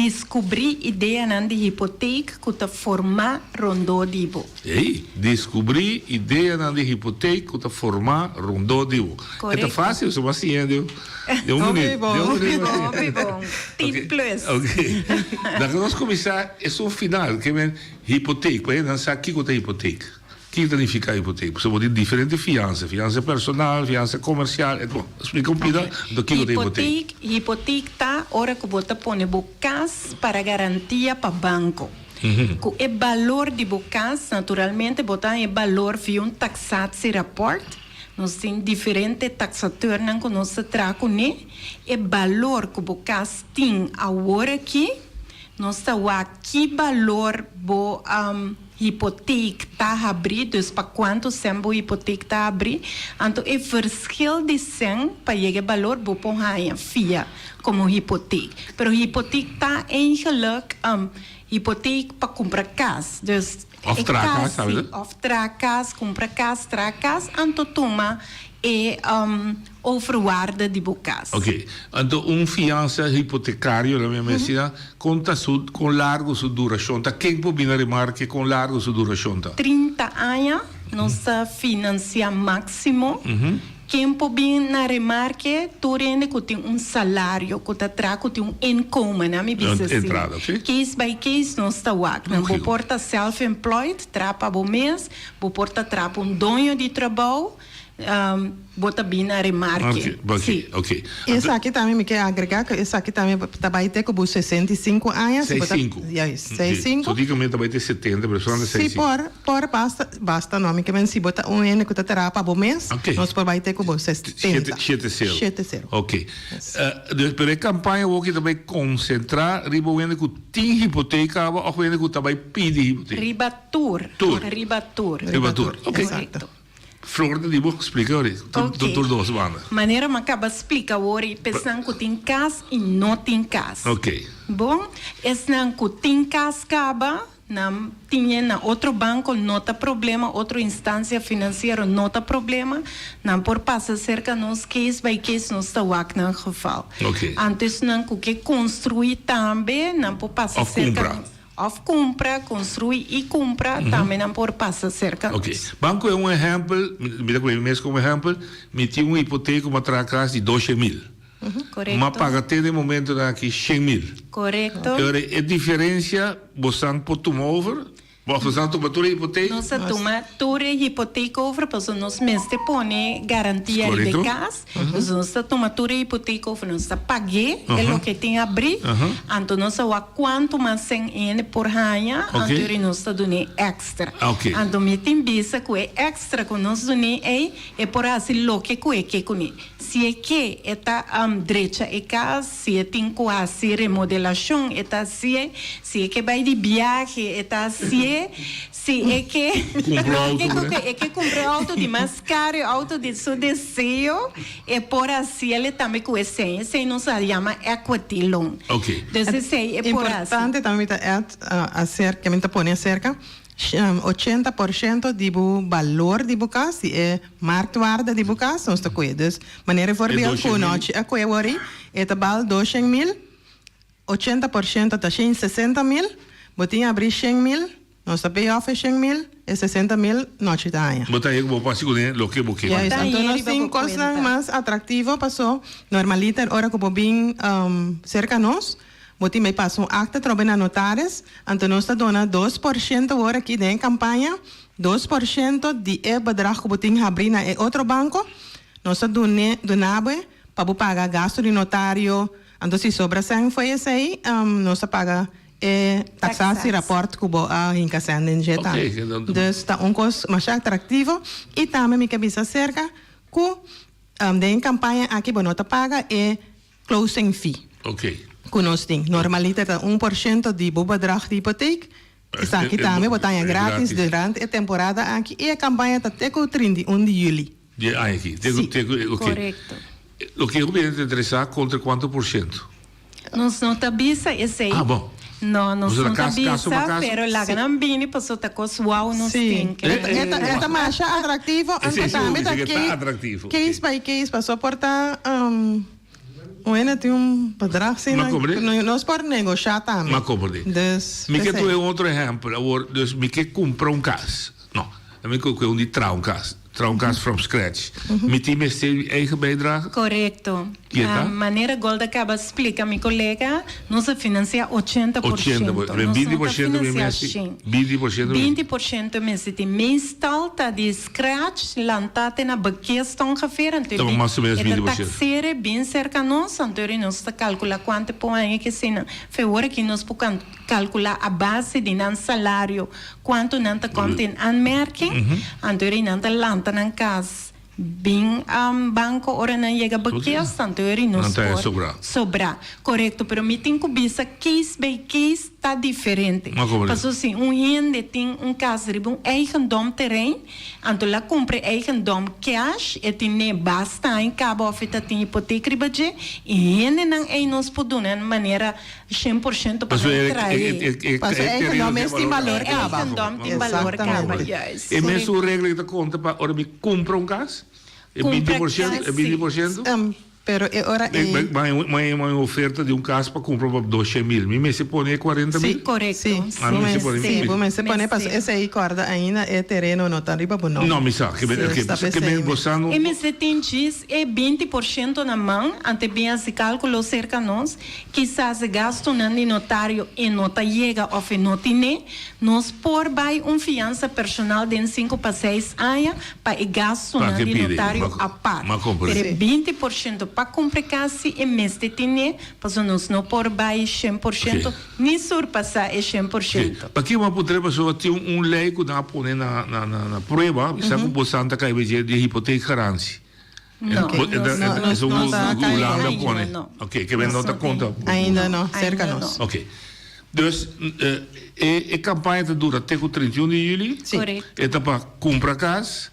Diskubrí ideanan di hipoteek ku ta formá rondó di bo. Ey, diskubrí ideanan di hipoteek ku ta formá rondó di bo. E ta Korekto. fásil, so bo a siña den den un Hopi minuut. bon, Den un hopi minuut bo a bon, siña. hopi bon. Tin Oké, plus. oké. Laga nos kuminsá esun final, ke men hipoteek, pa hende nan sa kiko ta hipoteek. Kiko ta nifiká hipoteek? Pasobra bo tin diferente fiansa, fiansa personal, fiansa komersial, et bon, splika un pida anto kiko ta hipoteek. Hipoteek, hipoteek ta ora ku bo ta pone bo kas para garantia pa banko. Ku e balor di bo kas, naturalmente bo ta haña e balor via un taxatierapport. Nos tin diferente taxateurnan ku nos ta traha kuné. E balor ku bo kas tin awor aki, nos ta wak ki balor bo Hipoteek ta habrí, dus pa kuantu sèn bo hipoteek ta habrí, anto e verschil di sèn pa yega e balor bo por haña fia komo hipoteek. Pero hipoteek ta eigenlijk hipoteek pa kumpra kas, dus Of e traha kas kas, si, sabe? of traha kas, kumpra kas, traha kas, anto tuma e Overwaarde di bo kas. Ok. Anto un fiansa hipotekario, la mi mester kon ta su, kon largo su durashon ta? Ken por bini a remarke kon largo su durashon ta? 30 aña nos ta finansia máksimo. Ken por bin na remarke? Tur hende ku tin un salario, ku ta traha, ku tin un inkomen, a mi bisa si. Entrada, ok. Case by case nos ta wak. Nan bo por ta self-employed, traha pa bo mes, bo por ta traha pa un doño di trabou. Bo ta bin na remarke. Ok, ok. Esaki tambe mi ke agrega ku esaki tambe ta bai te ku bo 65 aña. Seis sinku. Juist, seis sinku. So di kaminda ta bai te 70, pero solamente seis Si sinku. por, por basta, basta no, mi ke men si bo ta un hende ku ta traha pa bo mes, Ok. nos por bai te ku bo 70. Shete, shete sero. Shete sero. Ok. Dus, pero e kampaña awoki ta bai konsentrá riba un hende ku tin hipoteka aba òf un hende ku ta bai pidi hipoteka? Riba tur. Tur. Riba tur. Riba tur, ok. Exacto. Flor ta di bo splika ori Ok. tur dos banda. Manera m'a kaba splika awor i p'esnan ku tin kas i no tin kas. Ok. Bon, esnan ku tin kas kaba, nan tin e na otro banko no ta problema, otro instansia finansiero no ta problema, nan por pasa serka nos case by case nos ta wak nan geval. Ok. Anto esnan ku ke konstruí tambe nan por pasa Òf serka kumpra. nos. Of kumpra, konstruí i kumpra, tambe nan por pasa serka nos. Ok. Ban ku e un ehèmpel, mi ta kohe mi mes komo ehèmpel, mi tin un hipoteka ku mi a traha kas di doshen mil. Korekto. Mi a paga te den momentonan aki shen mil. Korekto. E ora e diferensia bosan por tuma over? Of bosan a tuma tur e hipoteka? Nos a tuma tur e hipoteka over pasobra nos mester pone garantia riba e kas. Dus nos ta tuma tur e hipoteca over, nos ta pag'é e loke tin abrí, anto nos a wak kuantu mas sèn hende por haña, anto eri nos ta dun'é èkstra. Anto mi tin bisa ku e èkstra ku nos dun'é ei, e por hasi loke ku e ke kuné. Si e ke, e ta drecha e kas, si e tin ku hasi remodelashon, e ta hasié, si e ke bai di biahe, e ta hasié. Si e ke Kumpra loke auto ku ku e ke kumpra e auto di mas karo, e auto di su deseo, e por hasiel tambe ku esei. Esei nos a yama equity loan. Ok. Dus esei e por hasi. Importante tambe mi ta add acerca, mi ta pone acerca, 80% di bo balor di bo kas, di e marktwaarde di bo kas, nos ta kohe. Dus manera e voorbeeld ku nochi a kohe wor ei, e ta bal 200 mil. 80% ta 160 mil, bo tin abri 100 mil, nos ta pay off e 100 mil, e 60 mil nochi ta haña. Bo ta haña ku bo por hasi kuné loke bo ke. Juist, Ta anto haña nos riba tin bo kosnan kuenta. mas atraktivo paso normaliter ora ku bo bin serka nos, bo tin bai pasa un akta trobe na notaris, anto nos ta dona 2% wor aki den e kampaña, 2% di e bedrag ku bo tin habri na e otro banko, nos ta dun'e duna bo pa bo paga gasto di notario, Anto si sobra sèn fo'i esei, nos ta paga e taxatierapport ku bo a hinka sèn den dje tambe. Dus ta un kos masha atraktivo i tambe mi ke bisa aserka ku den e kampaña aki bo no ta paga e closing fee ku nos tin. Normaliter ta 1% di bo bedrag di hipoteek. Esaki tambe bo ta haña gratis durante e temporada aki i e kampaña ta te ku 31 di yüli. Di e aña aki. Te ku, te ku, oké. Korekto. Loke hopi hende ta interesá kontra kuantu por shento? Nos no ta bisa esei. Ah, bon. No, nos Boso ta no ta kas, kaso pa bisa, kaso? pero laga nan bini pasobra ta kos wou nos Sí. tin. E ta, e ta, e ta masha atraktivo, anto Esei sí tambe hopi ta bisa ke ta case, atraktivo. case by case, pasobra por ta. Bueno, tin un bedrag si Ma komprendé? Nos por negoshá tambe. Ma komprendé. Dus, Mi ke p'esei. duna un otro ehèmpel awor. Dus mi ke kumpra un kas. No, mi ke un di traha un kas. Traha un kas from scratch. Mi tin mester di eigen bijdrage? Korekto. Kier ta? Manera Golda kaba splika mi kolega, nos a finansiá 80%. 80, Nos 20 no por ta ciento mi finansiá mester, shen. 20% mi 20% mester tin. Meestal ta di scratch lanta te na bekest ongeveer, anto Ta mas o menos e ta 20%. taxere bien serka nos, anto ori nos ta kalkula kuantu por aña ke esei. Fe ora ki nos por kalkula a base di nan salario kuantu nan ta komt in aanmerking, anto ori nan ta lanta nan kas bin banco ora nan yega bekest, anto ori nos Nan ta por sobra. sobra. Korekto, pero mi tin ku bisa case by case ta diferente. Ma komo Paso si un hende tin un kas riba un eigendom terrein, anto la kumpra e eigendom cash, e tin ne basta aña kaba of e ta tin hipotek riba dje, e hendenan ei nos por duna nan manera 100% pa Paso nan e trae. e e Paso e e terreno eigendom tin es tin balor balor kaba. kaba. Eigendom tin balor kaba, Exactamente. juist. E mesun regla ei ta konta pa ora mi kumpra un kas? E Kumpra 20%, e kas, 20%? Pero e ora ei. M'a un oferta di un kas pa kumpra pa doshe mil. Mi mester pone e kuarenta mil? Sí, Korekto. Sí, Ah, mi mester pone sí, bo mester pone pasobra esei kòrda ainda e tereno no ta riba bo nòmber. No, mi sa. Ke Sí, ta ke p'esei men mes. bo sa no. E mester tin djis e 20% na man, ante bin hasi kálkulo serka nos. Kisas e gastunan di notario e no ta yega òf e no tine. Nos por bai un fiansa personal den sinku pa seis aña pa e gastunan di notario apart. Pero e 20% pa kumpra kas si e mester tine, pasobra nos no por bai 100% ni surpasá e 100%. Paki bo a puntra pasobra tin un lei ku nan a pone na prueba, bisa ku bo santa kai b'e di hipoteekgarantie. No, nos no ta no Hulanda Ainda pone. no. Oké, ke men no ta konta. Ainda no, serka nos. Oké. Dus e e kampaña ta dura te ku 31 di juli. Sí. Korekto. E ta pa kumpra kas,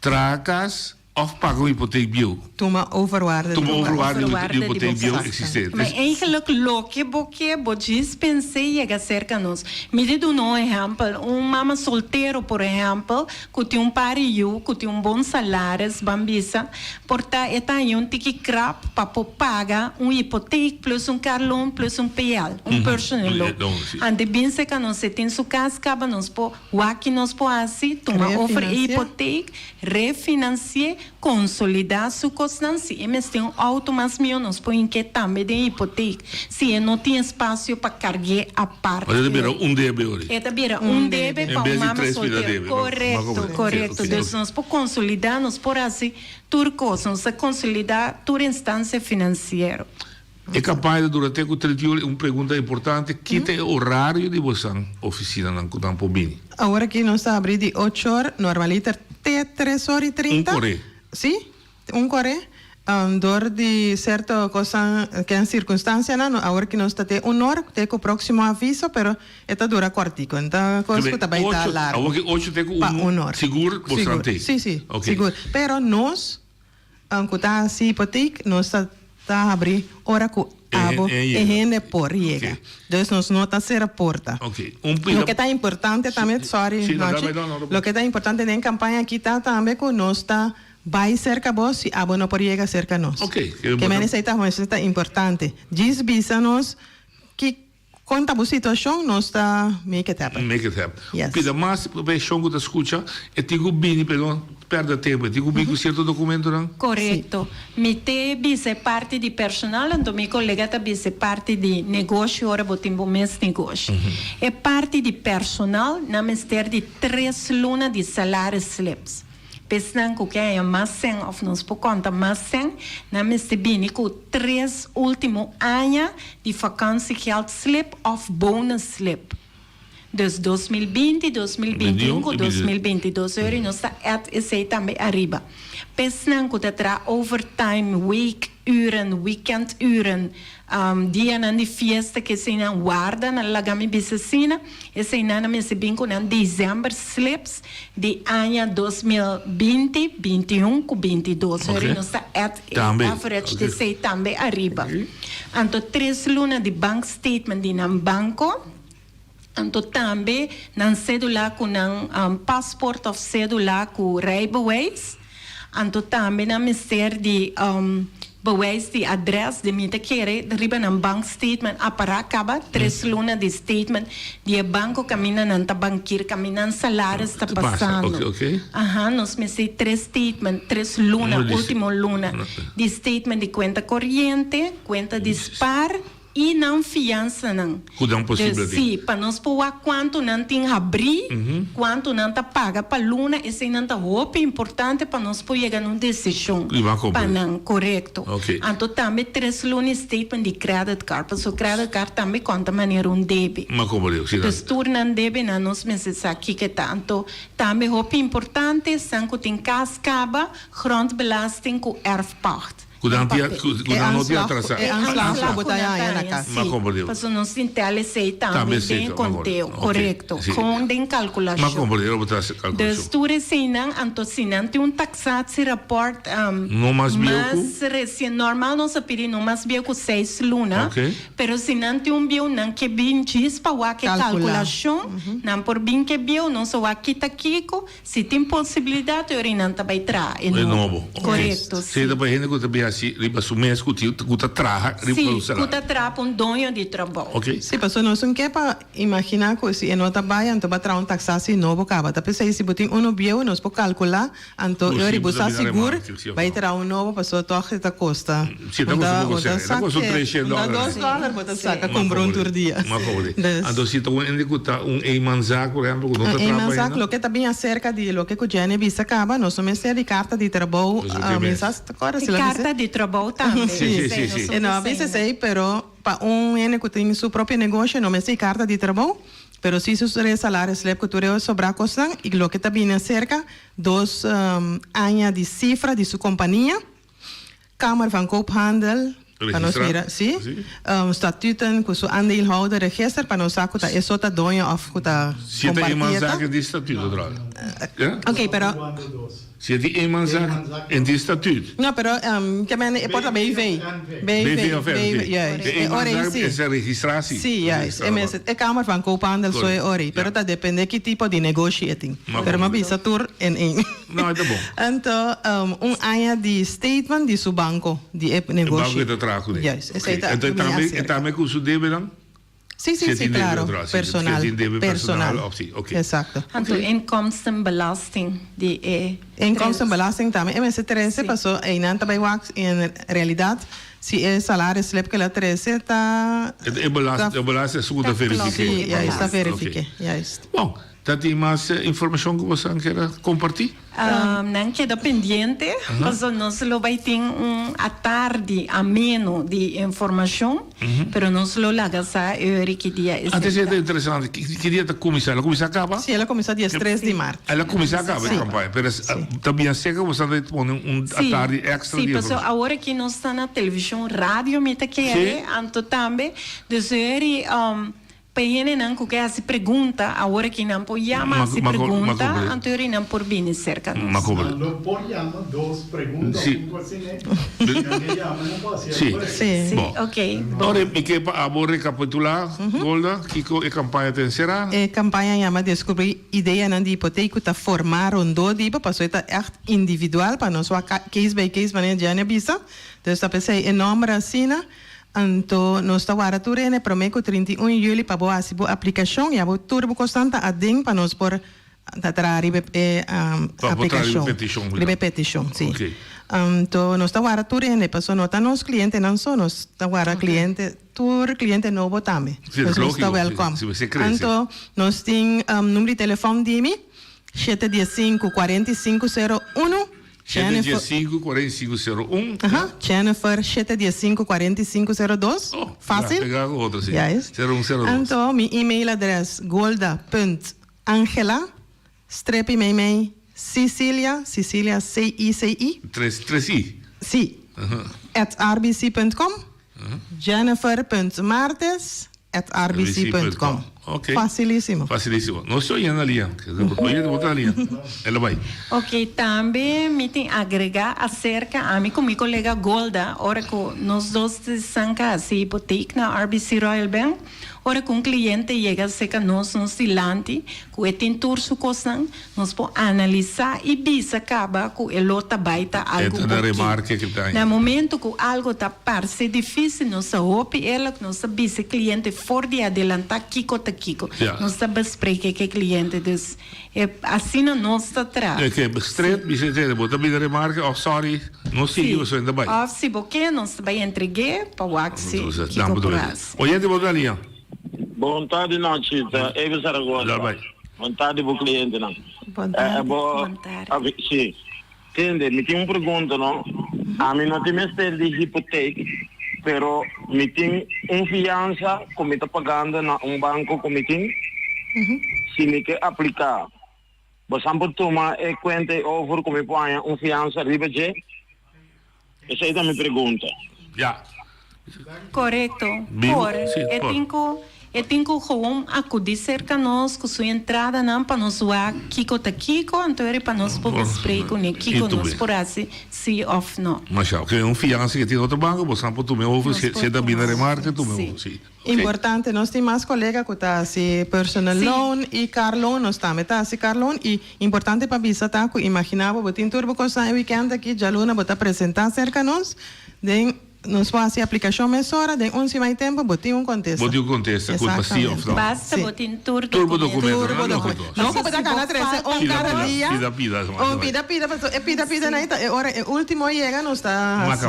traha kas òf paga un hipotek bieu. Tuma overwaarde di Tuma bo kas. overwaarde di Overwaarde di hipotek bo bieu kas. eksistente. Maar eigenlijk loke bo ke, bo djis pens'é yega serka nos. Mi di duna un ehèmpel, un mama soltero por ehèmpel, Ku tin un par di yu ku tin un bon salaris, ban bisa, por ta e ta haña un tiki krap pa por paga un hipotek plus un car loan plus un PL, un personal loan. Ante bin seka nos e tin su kas kaba nos por wak ki nos por hasi, tuma over e hipotek, refinansi'é, Konsolidá su kosnan. Si e mester un outo mas mihó, nos por hink'é tambe den hipotek. Si e no tin espasio pa karg'é apart. E ta bira un debe ori. E ta bira un debe pa un mama soltero. Korekto, korekto. Dus nos por konsolidá, nos por hasi tur kos. Nos ta konsolidá tur instansia finansiero. E kampaña ta dura te ku 31. Un pregunta importante, ki ta e orario di bosan ofisinanan ku nan por bini? Awor aki nos ta abri di ocho or normaliter te tres or i 30. Un kore? Si, un kore. Dor di serto kosan, ken sirkunstansianan, awor aki nos ta te un or te ku proksimo aviso, pero e ta dura kòrtiku. No ta kos ku ta bai ta largu. Awor aki ocho te ku Pa un un or. Sigur bosan te? Si, si, sigur. Pero nos Ku ta hasi hipotek, nos ta ta habri ora ku abo e hende por yega. Dus nos no ta sera porta. Loke ta importante tambe, sorry Nochi, loke ta importante den kampaña aki ta tambe ku nos ta bai serka bo si abo no por yega serka nos. Ke men esei ta ta importante. Djis bisa nos ki Kon ta bo situacion nos ta make it happen. Make it happen. Yes. Pida mas p'e shon ku ta skucha, e tin ku bini p'e no pèrdè tempu, e tin ku bini ku sierto dokumentonan. Korekto. Mi te bisa e parti di personal, anto mi kolega ta bisa e parti di negoshi ora bo tin bo mes negoshi. E parti di personal nan mester di tres luna di salaris slips. P'esnan ku ke haña mas sèn òf nos por konta mas sèn, nan mester bini ku tres último aña di vakantiegeldslip òf bonusslip. Dus 2020, 2021 ku 2022 euro i nos ta add esei tambe ariba. P'esnan ku ta traha overtime, weekuren, weekenduren, Dianan di fiesta ke eseinan warda nan laga mi bisa asina, eseinan a mester bin ku nan december slips di aña 2020, 21 ku 22. Ok. Ori nos ta add e Tambe, average di ok. esei tambe ariba. Anto tres luna di bank statement di nan banko, anto tambe nan cedula ku nan paspoort of cedula ku rijbewijs, anto tambe nan mester di. Bewijs di adres di mi ta kere riba nan bank statement a para kaba tres luna di statement di e banko kaminda nan ta bankir kaminda nan salaris ta pasando. Aha nos mester tres statement tres luna ultimo luna di statement di kuenta koriente, kuenta di spar I nan fiansanan. Ku nan posibel tin. Sí, pa nos por wak kuantu nan tin habrí, kuantu nan ta paga pa luna, eseinan ta hopi importante pa nos por yega na un desishon pa nan. Korekto. Anto tambe tres luna statement di credit card, pasobra credit card tambe konta manera un debe. Dus tur nan debenan nos mester sa kiko e ta. Anto tambe hopi importante esnan ku tin kas kaba, grondbelasting ku erfpacht. Ku nan tin ku nan no tin atrasá. E aanslag ku bo ta haña na kas. Ma komprendé. Pasobra nos tin tel esei tambe den konteo. Korekto. Gewoon den kalkulashon. Ma komprendé lo bo ta hasi kalkulashon. Dus tur eseinan, anto si nan tin un taksatierapport No mas bieu ku. mas resien, normal nos a pidi no mas bieu ku seis luna. Pero si nan tin un bieu nan ke bin djis pa wak e kalkulashon, nan por bin ke bieu, nos a wak kita kiko. Si tin posibilidat e ora nan ta bai traha e nobo. E nobo, ok. Korekto, si. Si ta pa hende ku ta bin hasi riba su mes ku tin ku ta traha riba su salario. Si, ku ta traha pa un doño di trabou. Ok. Si, pasobra nos un ke pa imaginá ku si e no ta bai anto ba traha un taksasi nobo kaba. Ta p'esei si bo tin unu bieu nos por kalkulá anto e ora bo sa sigur bai traha un nobo pasobra tòg e ta kosta. Si, ta kosta poko sèn. E ta kosta un treshen dòler. Un ta dos dòler bo ta saka kumpra un tur dia. Anto si ta un hende ku ta un eenmanszaak por ehèmpel ku no ta traha pa hende. Eenmanszaak loke ta bin aserka di loke ku Jenny bisa kaba nos no mester di karta di trabou. Mi sa si ta kòrda si lo a bisa. Karta di trabou tambe. Si si si. E no a bisa esei pero pa un hende ku tin su propio negoshi no mester di karta di trabou pero si su salario slip ku tur e sobrá kosnan i loke ta bini aserka dos aña di sifra di su kompania. Kamer van Koophandel, pa nos mira, si, statuten ku su aandeelhouderregister pa nos sa ku ta e so ta doño òf ku ta Si ta kompartí e ta. eenmanszaak di statuut otro lado. Ok, pero. Si e di eenmanszaak en di statuut. No, pero ke men e por ta BV. BV of NV. Juist. E eenmanszaak es e registratie. Si, juist. E mester e Kamer van Koophandel so e ori, pero ta depende ki tipo di negoshi e tin. Pero mi a bisa tur en een. No, e ta bon. Anto, un aña di statement di su banco, di e negoshi. E banco e ta traha kuné. Juist, esei ta Anto e mi tambe, e acerca. tambe ku su debenan? Si, si, Si e si, tin debe claro. otro, si, si e Personal, tin debe personal personal. of si, ok. Exacto. Anto inkomstenbelasting di e Inkomstenbelasting tambe e mester trese Si. paso einan ta bai wak en realidad si e salaris slip ku el a trese ta E belasting, e belasting esun ku ta Ta klopt. verifiké. Si, juist, ta Ok. verifiké, juist. Bon, Ta tin mas informacion cu boso kier a comparti? Nan keda pendiente, pasobra nos lo bay tin un atardi ameno di informacion, pero nos lo laga sa eur ki dia esey ta. Antes e ta interesante, ki dia ta cuminsa? El a cuminsa caba? Si, el a cuminsa dies tres di mart. El a cuminsa caba e campaña, pero ta bien seca cu boso ta pone un atardi extra di Si, informacion. pasobra awor aki nos ta na television, radio mi ta kere, anto tambe, dus eur Pa e hendenan ku ke hasi pregunta, awor aki nan por yama hasi pregunta, anto e ora nan por bini serka nos. Nan lo por yama dos pregunta of un kos asina, si nan ke yama nan por hasi Sí. por ahí. Sí, Bo. ok. Ora mi ke pa abo rekapitulá, Golda, kiko e kampaña ta enserá? E kampaña yama Deskubrí ideanan di hipotek ku ta formá rondó di bo, pasobra e ta ègt individual pa nos wak case by case manera Jenny a bisa. Dus ta p'esei e nòmber asina. Anto nos ta warda tur hende promé ku 31 juli pa bo hasi bo aplikashon. Ya bo tur bo kosnan ta aden pa nos por ta traha riba e Pa por traha riba aplikashon. e petishon. Riba e petishon, si. Oké. Anto nos ta warda tur hende pasobra no ta nos klientenan so, nos ta warda kliente tur kliente nobo tambe. Si, Nos lógiko, ta wèlkòm. si, si krese. Anto nos tin number di telefòn di mi, shete dies sinku, 4501. Shete dies sinku, 4501. Aha, Jennifer, shete dies sinku, 4502. Oh, Fácil? ya, pega ku otro, si. Juist. 0102. Anto, mi e-mail adres, golda punt angela, strepi meimei, Cicilia, Cicilia, C-I-C-I. Tres, tres I? Si. At rbc punt com. Jennifer punt martes at rbc punt com. Ok. Facilísimo. Facilísimo. Nos ta oye na lia. Oye bo ta na lia. El a bai. Ok, tambe mi tin agrega acerca ami cu mi colega Golda ora cu nos dos san ca haci hipoteek na RBC Royal Bank. Ora cu un cliente yega cerca nos, nos dilanti cu e tin tur su cosnan, Nos por analisá i bisa kaba ku e lo ta bai ta algu oké. Na momento ku algu ta parse difísil nos ta hopi eerlijk, nos ta bisa e kliente for di adelantá kiko ta kiko. Nos ta bespreke ku e kliente. Dus e asina nos ta traha. Oké, straight bisa e kliente bo ta bira remarke òf sorry no sigui pasobra e ta bai. Òf si bo ke nos ta bai entreg'é pa wak si kiko por hasi. Oyente bo ta liña. Bon tardi nochi, ta Evi Zaragoza. Bon tardi bo clientenan. Bon tardi. Bon tardi. Si. Tende, mi tin un pregunta no. Ami no tin mester di hipoteek, pero mi tin un fiansa cu mi ta pagando na un banco cu mi tin. Si mi ke aplica, bosan por tuma e cuenta ei over cu mi por haña un fiansa riba dje? Esei ta mi pregunta. Ya. Korekto. Por. E tin ku e tin ku gewoon akudí serka nos ku su entradanan pa nos wak kiko ta kiko, anto eri pa nos por besprek kuné kiko nos por hasi sí òf no. Masha. Oke, un fiansa ke tin otro banko, bosan por tuma e over, si e ta bini na remarke, tuma e over, sí. Importante, nos tin mas colega cu ta haci personal loan y car loan, nos tambe ta haci car loan y importante pa bisa ta cu imagina bo, bo tin tur bo cosnan e weekend aki, djaluna bo ta presenta cerca nos, den nos por haci aplicacion mesora, den un siman y tempo bo tin un contesta. Bo tin un contesta cu ta si of no. Basta bo tin tur documento. Tur bo documento, Tur bo documento. No cu bo ta cana trece un cada dia. Pida pida. Un pida pida, pasobra e pida pida nan ta e ora e ultimo yega nos ta haci.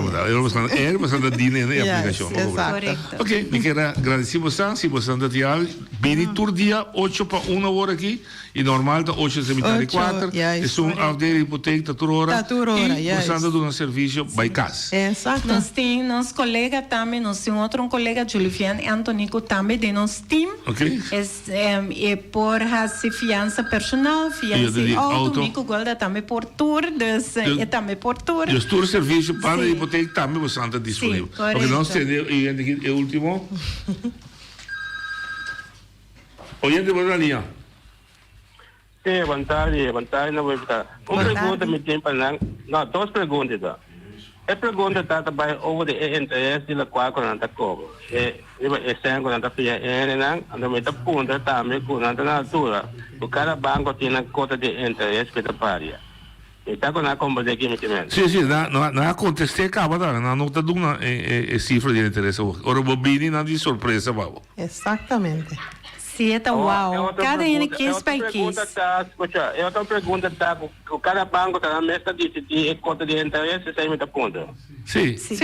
E bo ta dine e aplicacion. Yes, exacto. Ok, mi kier a gradeci bosan, si bosan ta tin al bini tur dia ocho pa un awor aki y normal ta ocho desde mitad di cuater, esun afdeling hipoteek ta tur ora y bosan ta duna servicio bay cas. Exacto. Nos tin nos colega tambe, nos tin otro un colega Julivian Anthony cu tambe den nos team. Ok. E por haci fiansa personal, fiansa di auto, mi cu Golda tambe por tur, dus e tambe por tur. Dus tur servicio pa di hipoteek tambe bosan ta disponibel. Si, corecto. Ok, nos tende oyente aki e ultimo. Oyente bo ta liña. Si, bon tardi, bon tardi na bo ta. Un pregunta mi tin pa nan, no, dos pregunta ta. E pregunta ta ta bai over di e interes di lokual ku nan ta kobra. E riba e sèn ku nan ta fia e hendenan, anto mi ta puntra tambe ku nan ta na altura ku kada banko tin nan kota di interes ku e ta paria. Mi sa ku nan a komprendé ki mi ta mende. Si, si, nan nan a kontest'é kaba tambe, nan no ta duna e e sifra di interes awor. Ora bo bini nan di sorpresa pa bo. Exactamente. Si e ta wow. Cada hende case by case. Scucha, e otro pregunta ta cu cada banco ta nan mes ta dicidi e cuota di interes, esey mi ta puntra. Si. Si.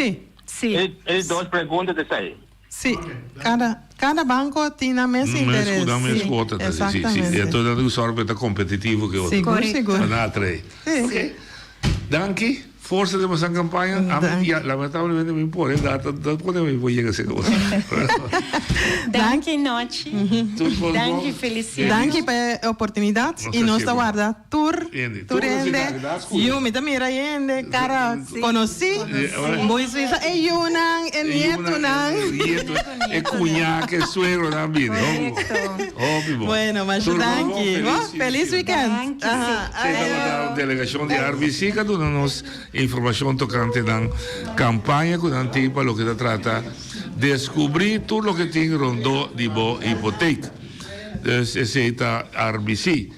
Si. E di dos pregunta ta esey. Si. Cada, cada banco tin nan mes interes. Nan mes cuota ta si. Si, si. E to nan tin cu zorg pa e ta competitivo cu e otro. Sigur, sigur. Pa nan atrae. Si. Ok. Danki. Forsa den boso campaña. Ami ya lamentablemente mi por e data no pone mi por yega cerca boso. Danki Nochi. Danki Felicia. Danki pa e oportunidad y nos ta warda tur tur hende yu mi ta mira hende cara conoci bo bisa e yunan e nietonan. E cuña cu e suegronan bini. Hopi bon. Bueno masha danki. Feliz weekend. Danki. Tabata delegacion di RBC ka duna nos informacion tocante nan campaña cu nan tin pa loke ta trata descubri tur loke tin rondó di bo hipoteek. Dus esey ta RBC.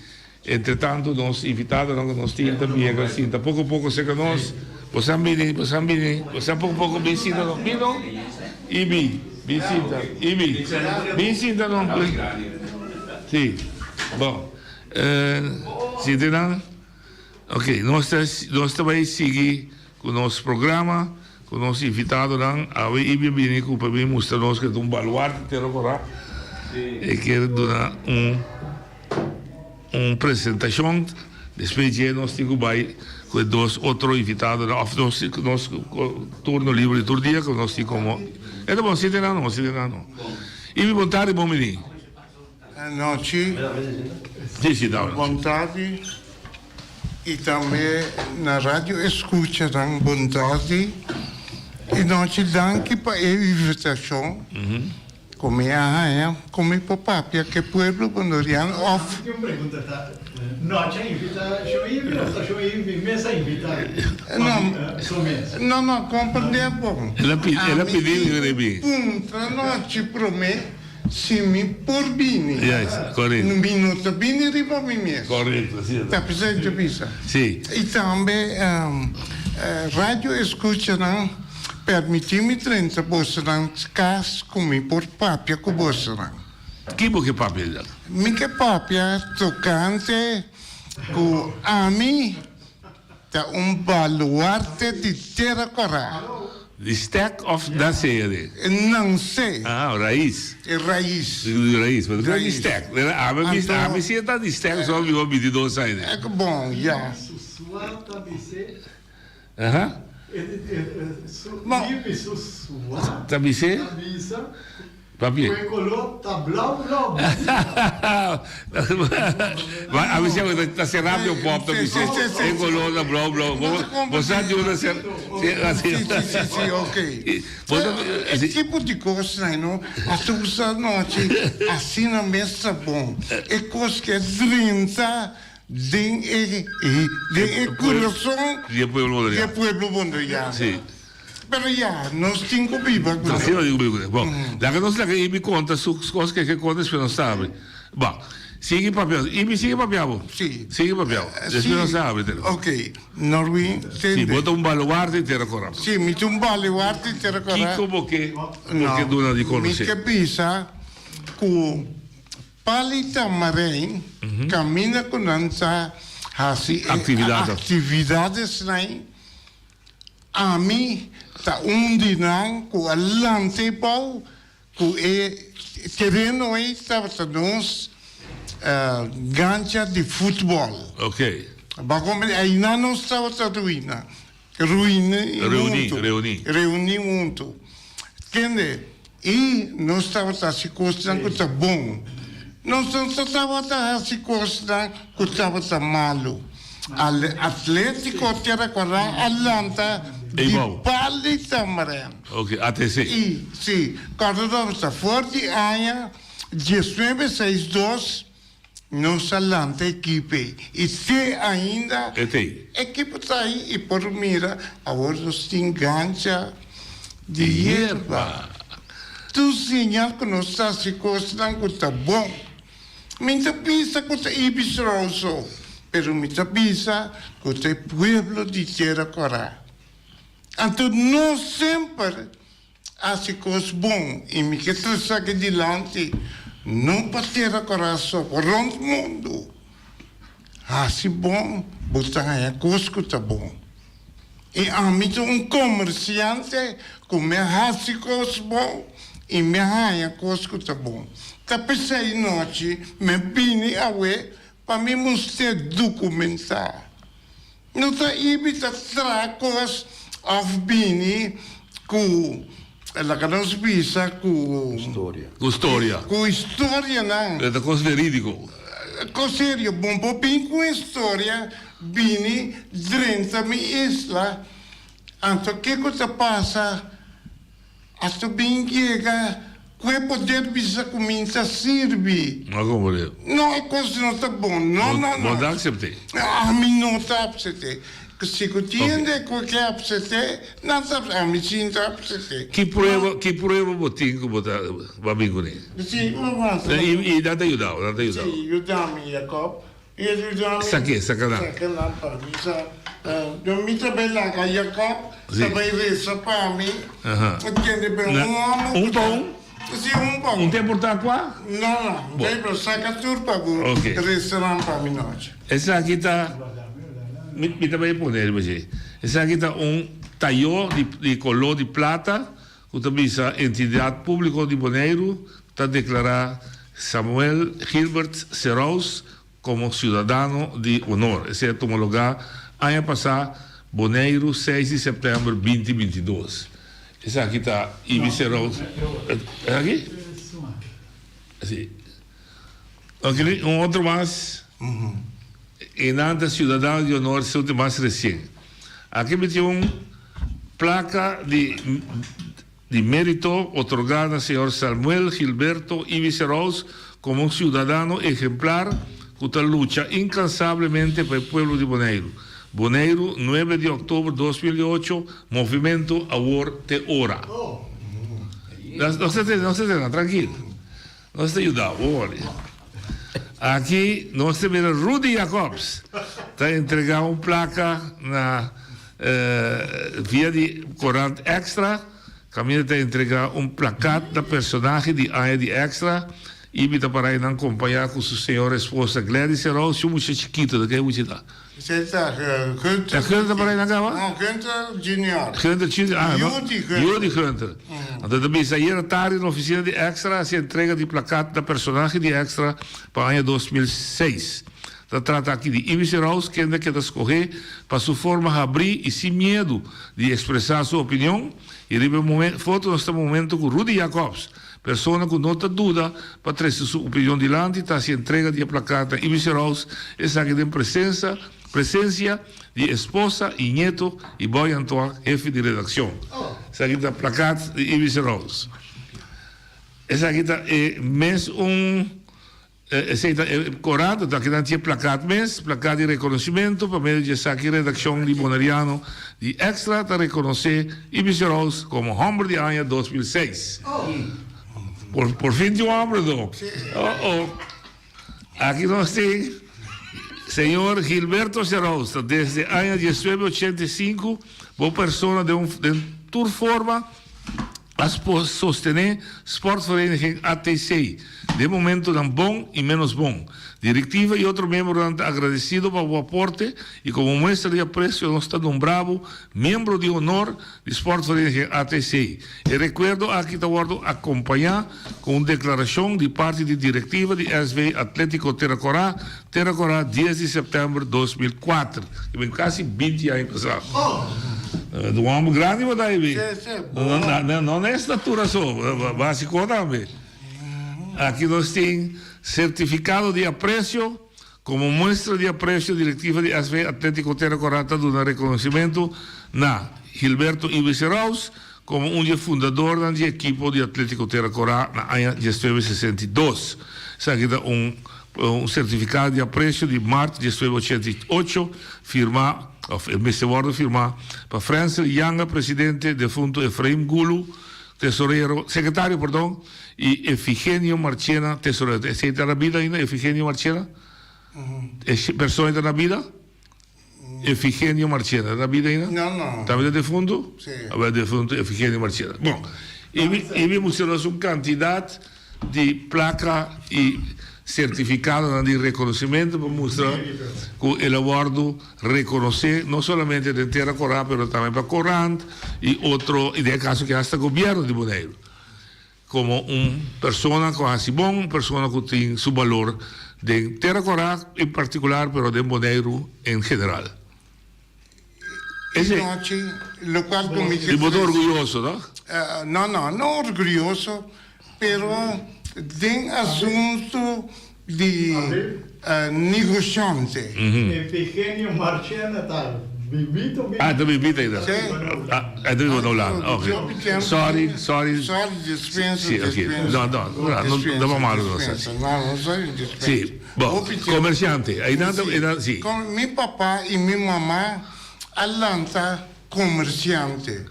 Entre tanto nos invitadonan cu nos tin ta biega sinta poco poco cerca nos. Bosan bini, bosan bini, bosan poco poco bin sinta no. Bin no. Ibi, bin sinta. Ibi, bin sinta no. Si, bon. Sinti nan? Ok, nos ta nos ta bai sigui cu nos programa, cu nos invitadonan. Awe Ibi a bini cu pa bin mustra nos cu e ta un baluarte Tero Cora. E kier duna un un presentacion. Despues dje nos tin cu bai cu e dos otro invitadonan of nos nos turno liber di tur dia cu nos tin como. E ta bon, sinti nan no, sinti nan no. Ibi bon tardi, bon bini. Anochi, Sí, sí, David. bon tardi y tambe na radio escuchanan bon tardi y nochi. Danki pa e invitacion. Ku mi a haña ku mi por papia ku e pueblo Bondoriano òf. Mi tin un pregunta ta Nochi a invita Sho Ivy of ta Sho Ivy mes a invita su mes? No no komprendé bon. El a pidi mi pa bin. Puntra Nochi promé si mi por bini. Yes, korekto. Mi no ta bini riba mi mes. Korekto, asina ta. Ta p'esei ta bisa. Si. I tambe radio escuchanan. Permití mi drenta bosonan kas ku mi por papia ku bosonan. Ki bo ke papia djak? Mi ke papia tokante ku ami ta un baluarte di Tera Kòrá. Di stek òf nansé ade? Nansé. Ah, rais. E rais. Di rais, pero no di stek. Ami si e ta di stek, so mi por binti dos aña. Bon, ya. Aha. Ta bis'é? Papia. A bis'é ku ta Serapio Pop ta bis'é. E koló ta blou blou. Bo sa di unda ser. Si, si, si, ok. E tipo di kosnan no a ta usa nochi asina mes ta bon. E kos ke drenta. Den e den e kurason di e pueblo bonderiano. Di e pueblo bonderiano. Si. Pero ya, nos tin ku biba ku Nos tin ku biba ku ne. Bon, laga nos laga Ibi konta su kos ke ke konta despues nos ta habri. Bon, sigui papia. Ibi, sigui papia bo. Si. Sigui papia bo. Despues nos ta habri telefon. Ok. Norwin, tende. Si, bo ta un baluarte di Tera Kòrá. Si, mi ta un baluarte di Tera Kòrá. Kiko bo ke, bo ke duna di konosé? Mi ke bisa ku. Pali Tamarijn kaminda ku nan ta hasi e aktividadesnan, ami ta un di nan ku a lanta e bou ku e tereno ei tabata nos gancha di futbòl. Einan nos tabata ruina, ruini huntu, reuní huntu. Kende? I nos tabata hasi kosnan ku ta bon. Nos no ta tabata hasi kosnan ku tabata malu. Atlétiko Tierra Kòrá a lanta di Pali Tamarèn. I, si, kòrda tabata for di aña diesnuebe seis dos nos a lanta ekipo ei. I te ainda ekipo ta ei i por mira awor nos tin gancha di yerba. Tur señal ku nos ta hasi kosnan ku ta bon. Mi ta bisa ku ta Ibis Rouso, pero mi ta bisa ku ta e pueblo di Tera Kòrá. Anto nos semper hasi kos bon i mi ke trese aki dilanti, no pa Tera Kòrá so, pa rònt mundu. Hasi bon, bo ta haña kos ku ta bon. I ami ta un komersiante ku mi a hasi kos bon i mi a haña kos ku ta bon. Ta p'esei nochi mi a bini awe pa mi mustr'é dokumentá. No ta ibi ta traha kos òf bini ku, laga nos bisa ku. Historia. Ku storia. Ku historianan. E ta kos verídiko. Kos serio. Bon por bin ku historia. Bini drenta mi isla, anto kiko ta pasa? Hasta bin yega ku e poder bisa ku mi ta sirbi. No komprende. No, e kos no ta bon. No, no, no. Bo ta aksept'é? Ami no ta aksept'é. Si ku tin hende ku ke aksept'é, nan ta aksept'é. Ami si no ta aksept'é. Ki prueba, ki prueba bo tin ku bo ta bo a bin kuné? Si, bo wanta. I nan ta yuda bo, nan ta yuda bo. Si, yuda mi, Jacob. Sake, saka nan. Saka nan pa mi. Sa, mi ta bai laga Jacob, ta bai resa pa mi. Kende bai un homo. Un pa un? Si, un pa un. Un ta importa kua? No, no. Bo. Bai saka tur pa bo resa nan pa mi nochi. Esaki ta, mi, mi ta bai pone riba dje. Esaki ta un tayó di, di koló di plata ku ta bisa Entidat Públiko di Boneiru ta deklará Samuel Gilbert Serous komo siudadano di honor. Esei a tuma lugá aña pasá Boneiru seis di sèptèmber binti 22. Esaki ta Ibi Serous. Esaki? Si. Oke, un otro mas. E nan ta siudadano di honor esei ta mas resien. Aki mi tin un plaka di. Di mérito otorgá na señor Samuel Gilberto Ibis Seraus komo un siudadano ehemplar ku ta lucha inkansablemente pa e pueblo di Boneiru. Boneiru, nuebe di òktober 2008, Movimentu Awor Te Ora. Nos ta tene, nos ta tene, trankil. Nos ta yuda bo, wòrdi. Aki nos ta mira Rudy Jacobs ta entregá un plaka na Via di korant Extra kaminda ta entregá un plakat na personahe di aña di Extra i mi ta para einan kompañá ku su señora esposa Gladys Serou, su mucha chikitu ta ken mucha ta? Esei ta Gunther. Ta Gunther ta para einan kaba? No, Gunther Junior. Gunther Junior, ah no. Yu di Gunther. Yu di Gunther. Anto ta bisa ayer atardi na ofisina di Extra hasi entrega di plakat na personahe di Extra pa aña 2006. Ta trata aki di Ibis Rouse kende keda skohé pa su forma habrí i sin miedu di ekspresá su opinion i riba e foto nos ta momento ku Rudy Jacobs, persona ku no ta duda pa trese su opinion dilanti ta hasi entrega di e plakat na Ibis Rouse, esaki den presensa presensia di esposa i ñeto i Boy Antoine hefe di redakshon. Esaki ta plakat di Ibis Rouse. Esaki ta e mes un. Esei ta e korant, ta kinan tin e plakat mes, plakat di rekonosementu pa medio di esaki redakshon di Boneriano di Extra ta rekonosé Ibis Roos komo Hòmber di Aña 2006. Por por fin tin un hòmber anto. Oh oh. Aki nos tin señor Gilberto Seraus ta desde aña 1985 bo persona den un den tur forma A sostené Sportvereniging ATC den momentonan bon i ménos bon. Direktiva i otro miembronan ta agradesido pa bo aporte i komo muestra di apresio nos ta nombra bo miembro di honor di Sportvereniging ATC. E rekuerdo aki ta wòrdu akompañá ku un deklarashon di parti di direktiva di SV Atlétiko Tera Kòrá, Tera Kòrá, dies di sèptèmber 2004. Ki ben kasi binti aña pasá. Un hòmber grandi bo ta hibi. No na estatura so, básiko tambe. Aki nos tin sertifikado di apresio. Komo muestra di apresio direktiva di SV Atlétiko Tera Kòrá ta duna rekonosimentu na Gilberto Ibis Seraus komo un di e fundadornan di ekipo di Atlétiko Tera Kòrá na aña 1962. Esaki ta un Un sertifikado di apresio di mart 1988 firmá, òf e mester wòrdu firmá, pa Frensel Janga, presidente, defuntu Efraim Gulu, tesorero, sekretario, perdon, i Efigenio Marchena, tesorero. Esei ta na bida ainda, Efigenio Marchena? E persona ei ta na bida? Efigenio Marchena ta na bida ainda? No, no. Tambe ta defuntu? Sí. Awel defuntu Efigenio Marchena. Bon, i mi, i mi mustra nos un kantidat di plaka i sertifikadonan di rekonosementu pa mustra ku el a wòrdu rekonosé no solamente den Tera Korá pero tambe pa korant i otro, i den e kaso aki hasta gobièrnu di Boneiru. Komo un persona ku a hasi bon, un persona ku tin su balor den Tera Kòrá en partikular pero den Boneiru en general. E nochi lokual ku mi I bo ta orguyoso, no? No, no, no orguyoso, pero den asuntu di negoshante. Efigenio Marchena ta bibito bibito. Ah, ta bibito ainda. Sí. Ah, ta biba na Hulanda. Ok. Sorry, sorry. Sorry, dispensa, Sí, ok. dispensa. No, no, no, no ta malo no sa. No, no sorry, dispensa. Sí, bo, komersiante. Einan ta, einan, sí. Mi papa i mi mama a lanta komersiante.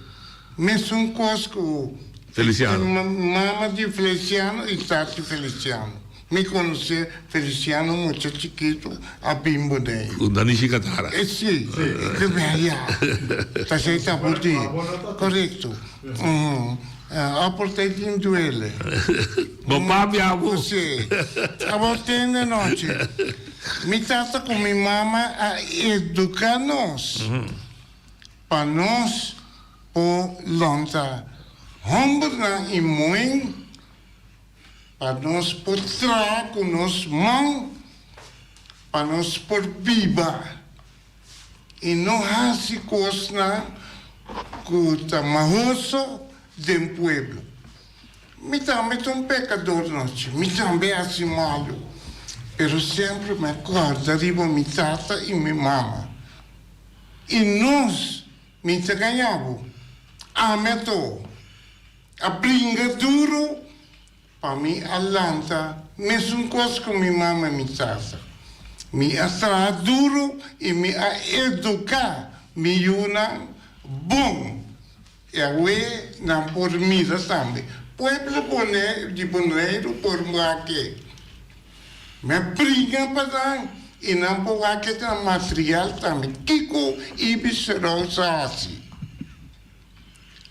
Mesun kos ku Feliciano. Mama di Feliciano i tata di Feliciano. Mi konosé Feliciano mucha chikitu a bin Boneiru. Ku Danishi Katara. E si, ke ben ya. Ta esei ta bo di. Korekto. Aport'é tin duele. Bo papia bo. Si. Abo tende nochi. Mi tata ku mi mama a eduká nos pa nos por lanta hòmbernan i muhén. Pa nos por traha ku nos man, pa nos por biba i no hasi kosnan ku ta mahoso den pueblo. Mi tambe ta un pekador nochi, mi tambe hasi malu, pero semper mi a kòrda riba mi tata i mi mama. I nos, mi ta gaña bo, ami a to. A bringa duru pa mi a lanta mesun kos ku mi mama i mi tata. Mi a traha duru i mi a eduká mi yunan bon. I awe nan por mira tambe. Pueblo Bonaire di Boneiru por wak-e. Mi a bringa pa nan i nan por wak e nan material tambe. Kiko Ibis Roos a hasi?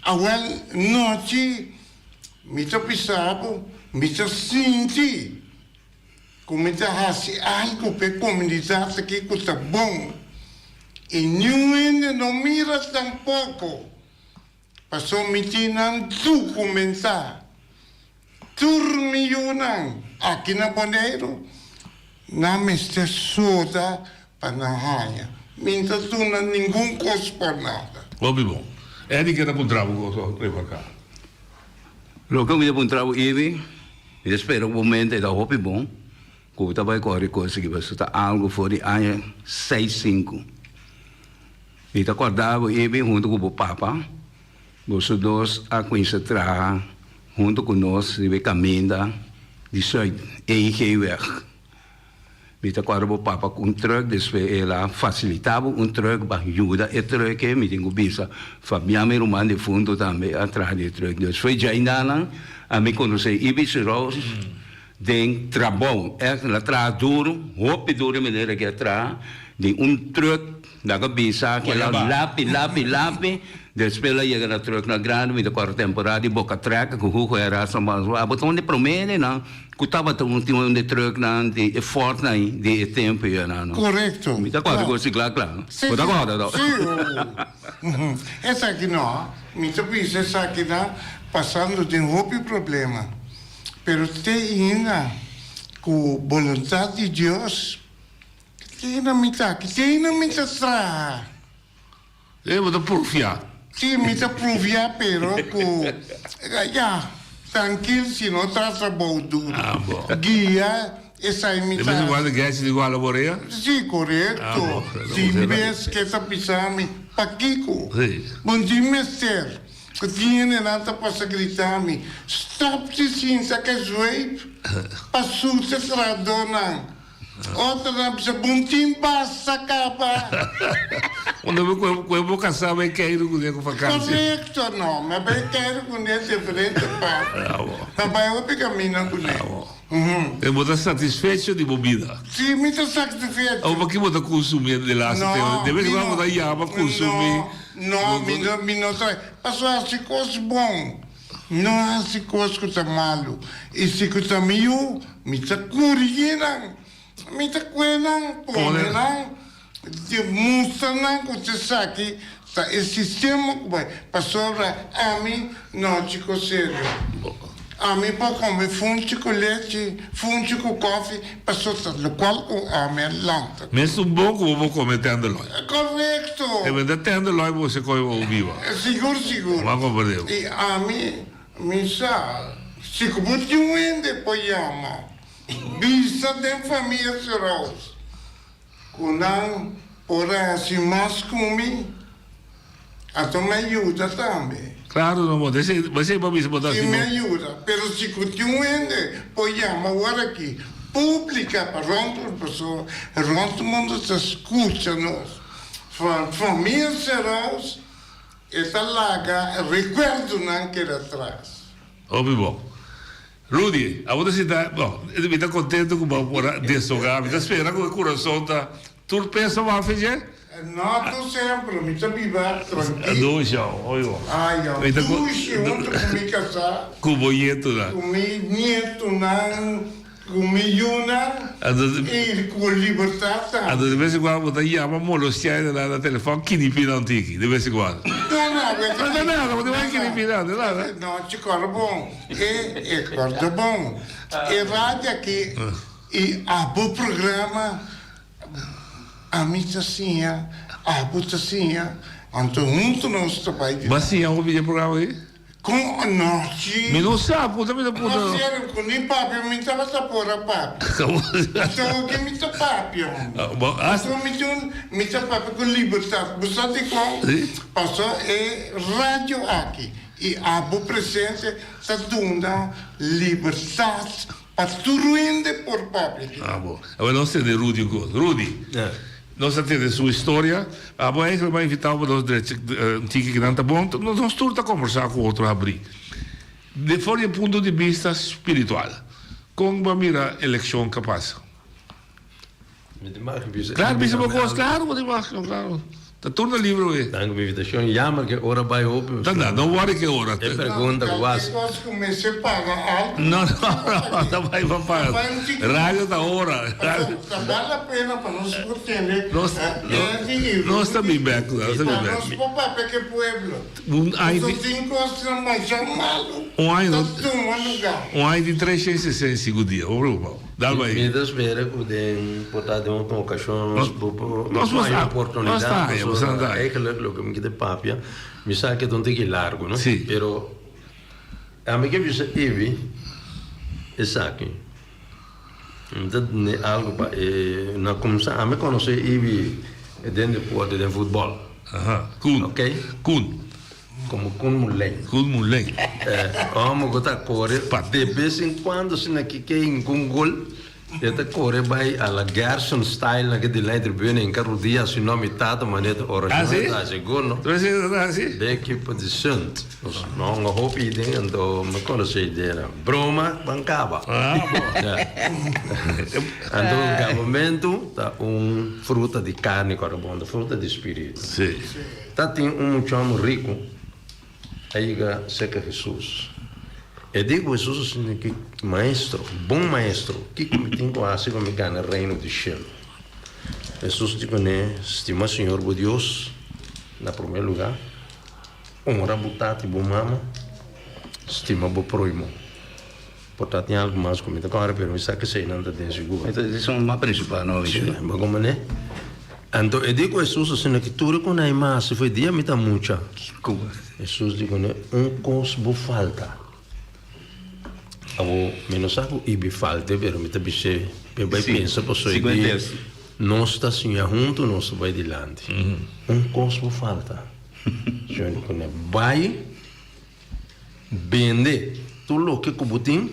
Awel nochi mi ta bisa bo, mi ta sinti ku mi ta hasi algu pa e komunidat aki ku ta bon i niun hende no mira tampoko pasobra mi tin nan dokumentá. Tur mi yunan aki na Boneiru nan mester soda pa nan haña. Mi no ta duna ningun kos por nada. Hopi bon. Eddie ke ta puntra bo kos of remarká? Loke mi ta puntra bo Ivy, mi ta spera ku bo mente ta hopi bon ku bo ta bai kore kos aki pasobra ta algu for di aña seis sinku. Mi ta kòrda bo Ivy huntu ku bo papa. Boso dos a cuminsa traha hunto cu nos riba e caminda di Zuid, EIG-weg. Mi ta corda bo papa cu un truck, despues el a facilita bo un truck pa yuda e truck e, mi tin cu bisa Fabian mi ruman difunto tambe a traha di e truck. Despues djaindanan a mi conoce Ibis Roos den trabou, echt el a traha duro, hopi duro e manera cu el a traha den un truck. Nan a bisa ku el a lapi, lapi, lapi, despues el a yega na trùknan grandi, mi ta kòrda temporada di Boca Trek ku Hugo Erasmo Manzo a bota un di promé di nan ku tabata un tin un di trùknan di e Fòrtnan ei di e tempu ei nan no. Korekto. Mi ta kòrda ku si kla kla. Bo ta kòrda to? Si, si. Esaki no, mi ta bisa esakinan pasando den hopi problema, pero te ainda ku boluntat di Dios. Kina mi ta? Kina mi ta traha? E bo ta prufiá. Sí, mi ta prufiá pero ku ya, trankil si no ta trabou duru. Ah, bo. Guia esai mi De ta. bes en kuando Gèsje di guala borea? Sí, korekto. Ah, bo. Tin bes ke ta bisa mi, Pakiko? Sí. Bo no tin mester. Ku tin hendenan ta pasa grita mi, Stòp di sinta ke zweep pa suta trahadónan. Otro nan bisa bon tin basta caba. Unda bo cu cu bo casa bay keiru cu ne cu vakantie. Correcto no, mi a bay keiru cu ne diferente parti. Bravo. Mi a bay hopi camina cu ne. Bravo. E bo ta satisfecho di bo bida? Si, mi ta satisfecho. Awor paki bo ta consumi de laatste No, tempo? De bes mi en cuando no. bo ta yama consumi. No, no, mi no, mi no ta. Pasobra haci cos bon. No hasi kos ku ta malu, i si ku ta mi yu, mi ta kurigi nan, mi ta kue nan, pone nan, di mustra nan ku esaki ta e sistema ku bai, pasobra ami no chiko serio. Ami por kome funchi ku lechi, funchi ku kofi, pasobra ta lokual ku ami a lanta. Mesun bon ku bo por kome tenderloin. Korekto. E benta tenderloin bo se kome bo biba. Sigur sigur. Bo a komprende bo. I ami mi sa si ku bo tin un hende por yama bisa den famia Seraus ku nan por a hasi mas ku mi. Anto mi a yuda tambe. Claro no bo ta esei bo esei bo bisa bo ta Si hasi mi bo. a yuda, pero si cu tin un hende por yama awor aki publica pa rond un persona, rond mundo ta scucha nos. Fa famia Seraus e ta laga recuerdonan keda atras. Hopi bon. Rudy, abo ta sinta, bon, mi ta contento cu bo por a deshoga, mi ta spera cu e curason ta tur peso bafe dje. No tur semper, mi ta biba trankil. Dushi, hopi bon. Ay, yo, dushi hunto cu mi casá. Cu bo nietonan. Cu mi nietonan, cu mi yunan y cu libertad tambe. Anto de bes en cuando bo ta yama molostia e na telefon kinipi nan tiki, de bes en cuando. No, no, No ta nada, bo ta bai kinipi nan, ta nada. No, chico, ora bon. E e corda bon. E radio aki y abo programa ami ta siña, abo ta siña, anto hunto nos ta bay. Bo a siña hopi dje programa aki? Con anochi. Mi no sa, puta mi ta puta. No serio, cu ni papia mi tabata por a papia. Anto oki mi ta papia hombre. Anto mi tin, mi ta papia cu libertad. Bo sa dicon? Paso e radio aki. I abo presente ta duna libertat pa tur hende por papia di Ah, bo. Awor nos tende Rudy un kos. Rudy, nos a tende su historia. Abo eigenlijk m'a invitao pa nos drecha un tiki kinan ta bon. Nos tur ta kombersá ku otro habrí. De for di e punto di bista spiritual, kon bo a mira elekshon ka pasa? Mi tin mag bisa. Claro, bisa bo cos, claro bo tin mag, claro. Ta tur na libro e. Danki pa invitacion. Jammer ke ora bai hopi. Ta na, no worry ke ora. E pregunta ku was. Cualkier cos ku mester paga algo. No, no, no, ta bai pa paga. Radio ta ora. Ta bal la pena pa nos por tende. Nos, nos ta bin bek, nos ta bin bek. Pa nos por papia ke pueblo. Un aña di. Pasobra tin cosnan masha malo Un aña ta tuma lugar. Un aña di 365 dia, bo preocupa. Dal bai. Mi ta spera cu den por ta den otro ocasion nos por por Nos por haya sa, oportunidad nos ta haya, pasobra nos ta haya. eigenlijk loke mi kita papia mi sa ke ta un tiki largo no Si. pero ami ke bisa Evi esaki mi ta tende algo pa e na kumsa ami conoce Evi den deporte den futbol. Aha, Koen. Ok. Koen. Como Koen Moulijn. Koen Moulijn. Homo ku ta kore de bes en cuando asina ki ke hinka un gol e ta kore bai a la Gerson style na ke di lijn tribune hinka rudia si no mi tata manera ta ora Ah, si? ta hasi gol no. Tu esi ta hasi? De ekipo di Sunt. Nos no hunga hopi den anto mi konosé idea nan. Broma ban kaba. Ah, bo. Ja. Anto gabamentu ta un fruta di karni ku a bon ta fruta di spiritu. Si. Ta tin un muchamu riku a yega serka Hesus. E di ku Hesus asina ki, Maestro, bon Maestro, kiko mi tin ku hasi pa mi gana Reino di shelu? Hesus di kuné, Stima Señor bo Dios na promé lugá, honra bo tata i bo mama, stima bo próhimo. Por ta tin algu mas ku mi ta kòrda pero mi sa ku eseinan ta den sigur. Esun mas prinsipal no Sí, bo komo ne. Anto e di ku Hesus asina ki tur e ku nan a hasi for e dia mi ta mucha. Hesus di kuné, Un kos bo falta. Abo mi no sa ku ibi falte pero mi ta bis'é mi bai pensa pasobra e di nos ta siña huntu nos ta bai dilanti. Un kos bo falta. Señor di kuné, Bai. Bende tur loke ku bo tin,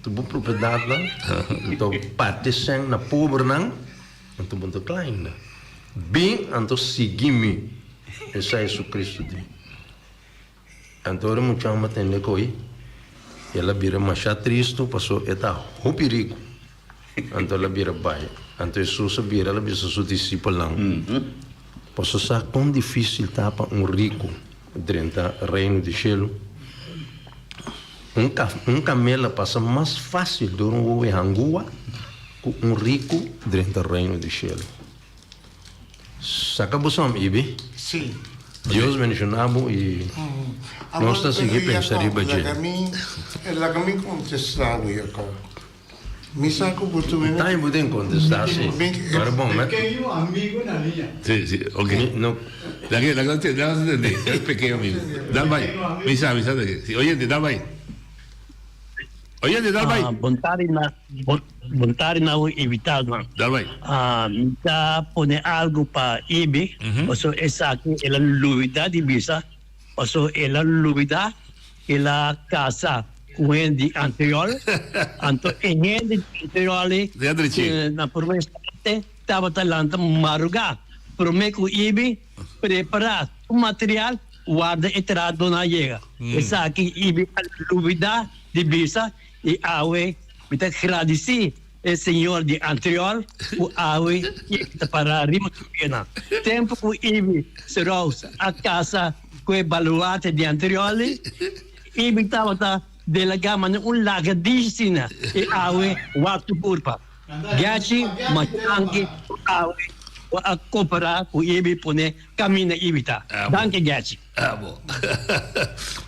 tur bo propiedatnan, anto parti esèn na pobernan, anto bo ta kla ainda. Bin anto sigui mi, esei Jesucristo di. Anto ora e muchanan a tende ko'i, el a bira masha tristu pasobra e ta hopi riku. Anto el a bira bai. Anto Hesus a bira, el a bisa su disipelnan, Boso sa kon difísil ta pa un riku drenta Reino di shelu? Un un kamel a pasa mas fásil dor un wowo e hangua ku un riku drenta Reino di shelu. Saka bo som, Ibi. Sí. Dios bendiciona bo y nos ta sigui pensa riba dje. Laga mi contesta bo, Jacob. Mi sa ku bo tu Tan bo den kontestá si. Pero bon, me. Pequeño amigo na liña. Sí, sí, ok. Mi no. Laga, laga nos tende, laga nos tende. El pequeño amigo. Dal bai. Mi sa, mi sa de ke. Sí, oyente, dal bai. Oyente, dal bai. Ah, bon tardi na bon, bon tardi na un invitadonan. Dal bai. Ah, mi ta pone algo pa Ibi, paso esaki el a lubida di bisa, paso el a lubida El a casa cu hende di Antriol, anto e hende di Antriol ei na prome instante tabata lanta maruga prome cu Ibi prepara tur material warda e tradonan a yega. Esaki Ibi a lubida di bisa y awe mi ta gradici e señor di Antriol cu awe Ibi ta para riba su pianan. Tempo cu Ibi Serous a casa Ku e baluarte di anteriorli, Ibi tabata delegá manera un lagadisina i awe wak su kurpa. Gachi mashanki ku awe bo a kompará ku Ibi pone kaminda Ibi ta. Danki Gachi. Abo.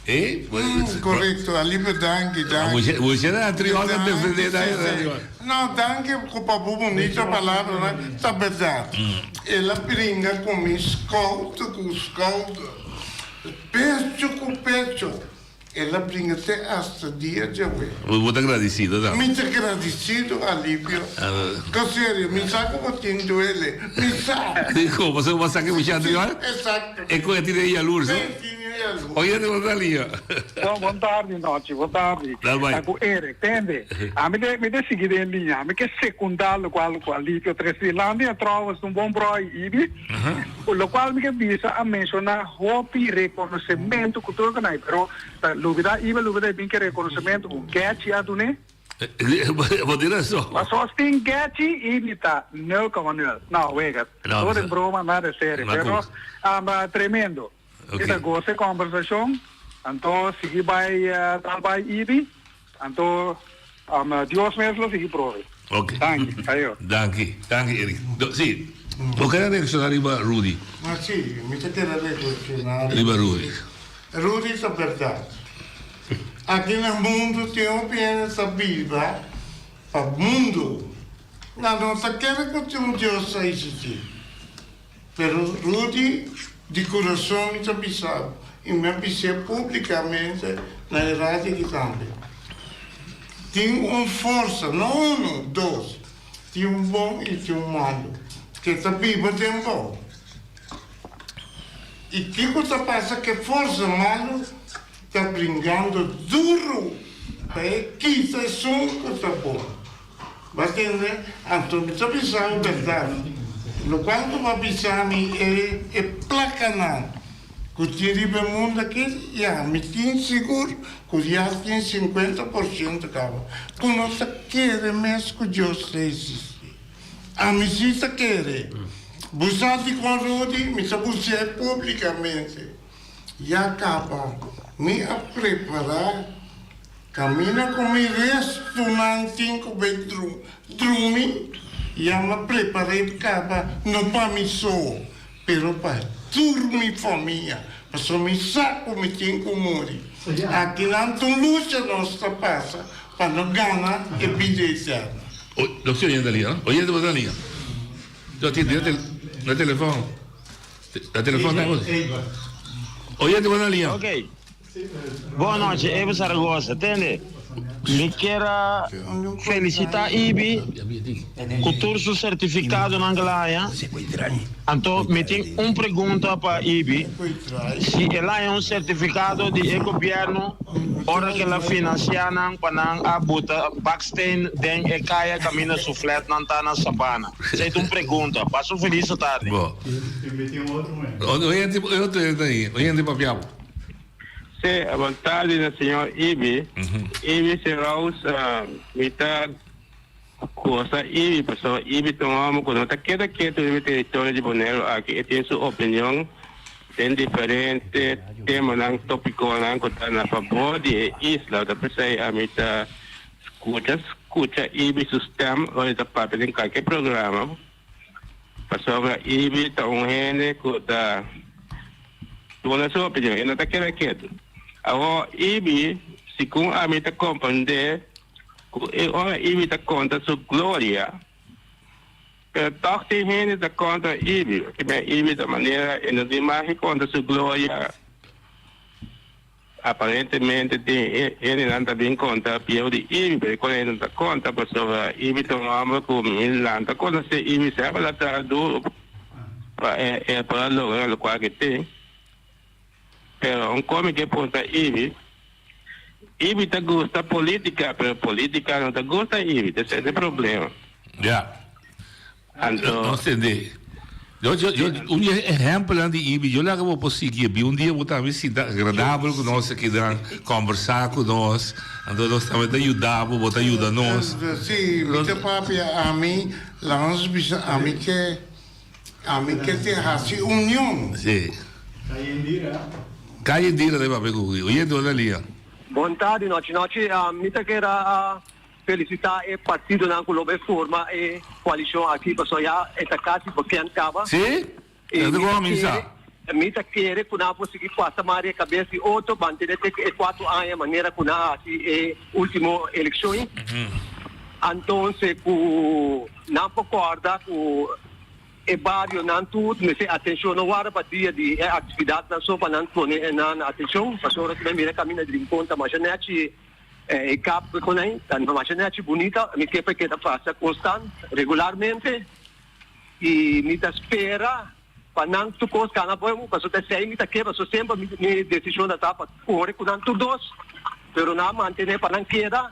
Eh? Korekto, Alipe danki, danki. Bo na anterior ta defendé na anterior. No, danki ku pa bo bunita palabranan, ta bèrdat. El a bringa ku mi skouder ku skouder, pecho ku pecho. El a bringa te asta dia djawe. Bo ta gradisido tambe. Mi ta gradisido, Alipio. Ko serio, mi sa ku bo tin duele. Mi sa. Dikon? Pasobra bo a sa ke mucha anterior? Exacto. E ku e tine yalurs, no? E tine. Oyente bo ta liña. Bon, bon tardi Nochi, bon tardi. Dal bai. Ta ku Eric, tende. Ami te, mi te sigui den liña. Mi ke sekundá lokual ku Alipio trese dilanti. En trouwens un bon bròi Ibi. Lokual mi ke bisa a menshoná hopi rekonosementu ku tur ku nai, pero ta lubidá Ibi a lubidá e bin ke rekonosementu ku Getty a dun'é. Bo tin razon. Paso sin Getty Ibi ta 0,0. No, wega. No, Todo en broma, nada serio. Ma Pero ku. amba tremendo. Ok. Mi ta gosa e conversacion. Anto sigui bai tal bai Ibi. Anto Dios mes lo sigui prove. Ok. Danki. Ayo. Danki. Danki Eric. Do, si. Bo kere reacciona riba Rudy? Ma si, mi ta kere reacciona riba Rudy. Rudy ta berdad. Aki na mundo tin hopi hende ta biba pa mundo. Nan no ta kere ku tin un Dios ta existi. Pero Rudy, di kurason mi ta bisa bo, i mi a bis'é publikamente na e radio aki tambe, tin un forsa, no unu, dos, tin un bon i tin un malu, ke ta biba den bo. I kiko ta pasa ku e forsa malu ta bringando duru pa e kita esun ku ta bon? Bo a tende? Anto mi ta bisa bo bèrdat. Lokual ku bo a bisa mi e e plakanan ku tin riba e mundu aki, ya, mi tin sigur ku ya tin sinkuenta por siento kaba ku no ta kere mes ku Dios ta eksistí. Ami si ta kere. Bo sa dikon, Rudy? Mi ta bus'é públikamente. Ya kaba mi a prepará kaminda ku mi restunan tin ku bai drumi, ya mi a prepar'é kaba no pa mi so, pero pa tur mi famia, pasobra mi sa ku mi tin ku muri. Akinan ta un lucha nos ta pasa pa no gana e bida eterno. Nos tin oyente na liña, no? Oyente bo ta na liña? Yo tin na telefòn. Na telefòn ta cosa. Oyente bo na liña. Ok. Bon nochi, Eva Zaragoza. Tende, mi kier a felicita Ibi cu tur su certificadonan cu el a haña. Anto mi tin un pregunta pa Ibi, si el a haña un certificado di e gobierno ora cu el a financia nan pa nan a buta baksteen den e caya caminda su flatnan ta na Sabana. Esei ta un pregunta. Pasa un feliz tardi. Bo. Oyente, oyente ahí, oyente papiabo. Sí, bon tardi na señor Ibi. Ibi Seraus, mi ta gosa Ibi pasobra Ibi ta un homber ku no ta keda ketu riba e teritorio di Boneiru aki. E tin su opinion den diferente temanan, topikonan ku ta na fabor di e isla. Ta p'esei ami ta Skucha skucha Ibi su stem ora e ta papia den kalke programa, pasobra Ibi ta un hende ku ta duna su opinion, e no ta keda ketu. Awor Ibi, segun ami ta komprendé ku e ora Ibi ta konta su gloria, pero tòg tin hende ta kontra Ibi, pasobra Ibi ta manera e no tin mas ke konta su gloria. Aparentemente tin hendenan ta bin konta pieu di Ibi, pero e kon hende no ta konta pasobra Ibi ta un hòmber ku mi lanta konosé Ibi semper a traha duru pa e por a logra lokual ke tin. Pero un kon mi ke puntra Ibi, Ibi ta gusta politika pero politika no ta gusta Ibi, esei ta e problema. Ya. Anto. No tende. Yo, yo, yo, un di e ehempelnan di Ibi, yo laga bo por sigui e bi. Un dia bo tambe sinta agradabel ku nos aki nan, kombersá ku nos. Anto nos tambe ta yuda bo, bo ta yuda nos. Sí, mi ta papia ami, laga nos bisa ami ke, ami ke te hasi union. Sí. Calle Indira ta e papia ku Oyente, bo ta lia. Bon tardi, nochi nochi. Mi ta kera Felicita e partidonan cu lo bay forma e coalicion aki pasobra ya e ta casi bekend caba. Sí? Y Desde mi ta cuminsa. kere, mi ta kere cu nan por sigui pasa mas riba e cabes di otro, mantene te e cuatro aña manera cu nan a haci e ultimo eleccion. Antonse cu nan por corda cu e barionan tur mester atencion, no warda pa dia di e actividadnan so pa nan pone nan atencion, pasobra cu mi a mira caminda di Rincon ta masha nechi. E kap ku nan ta masha nechi bunita, mi ke pa e keda pasa konstant, regularmente, i mi ta spera. Pa nan tur kos kana bon, pasobra ta esei mi ta ke, pasobra semper mi mi desishon ta ta pa kore ku nan tur dos, pero nan a mantené pa nan keda,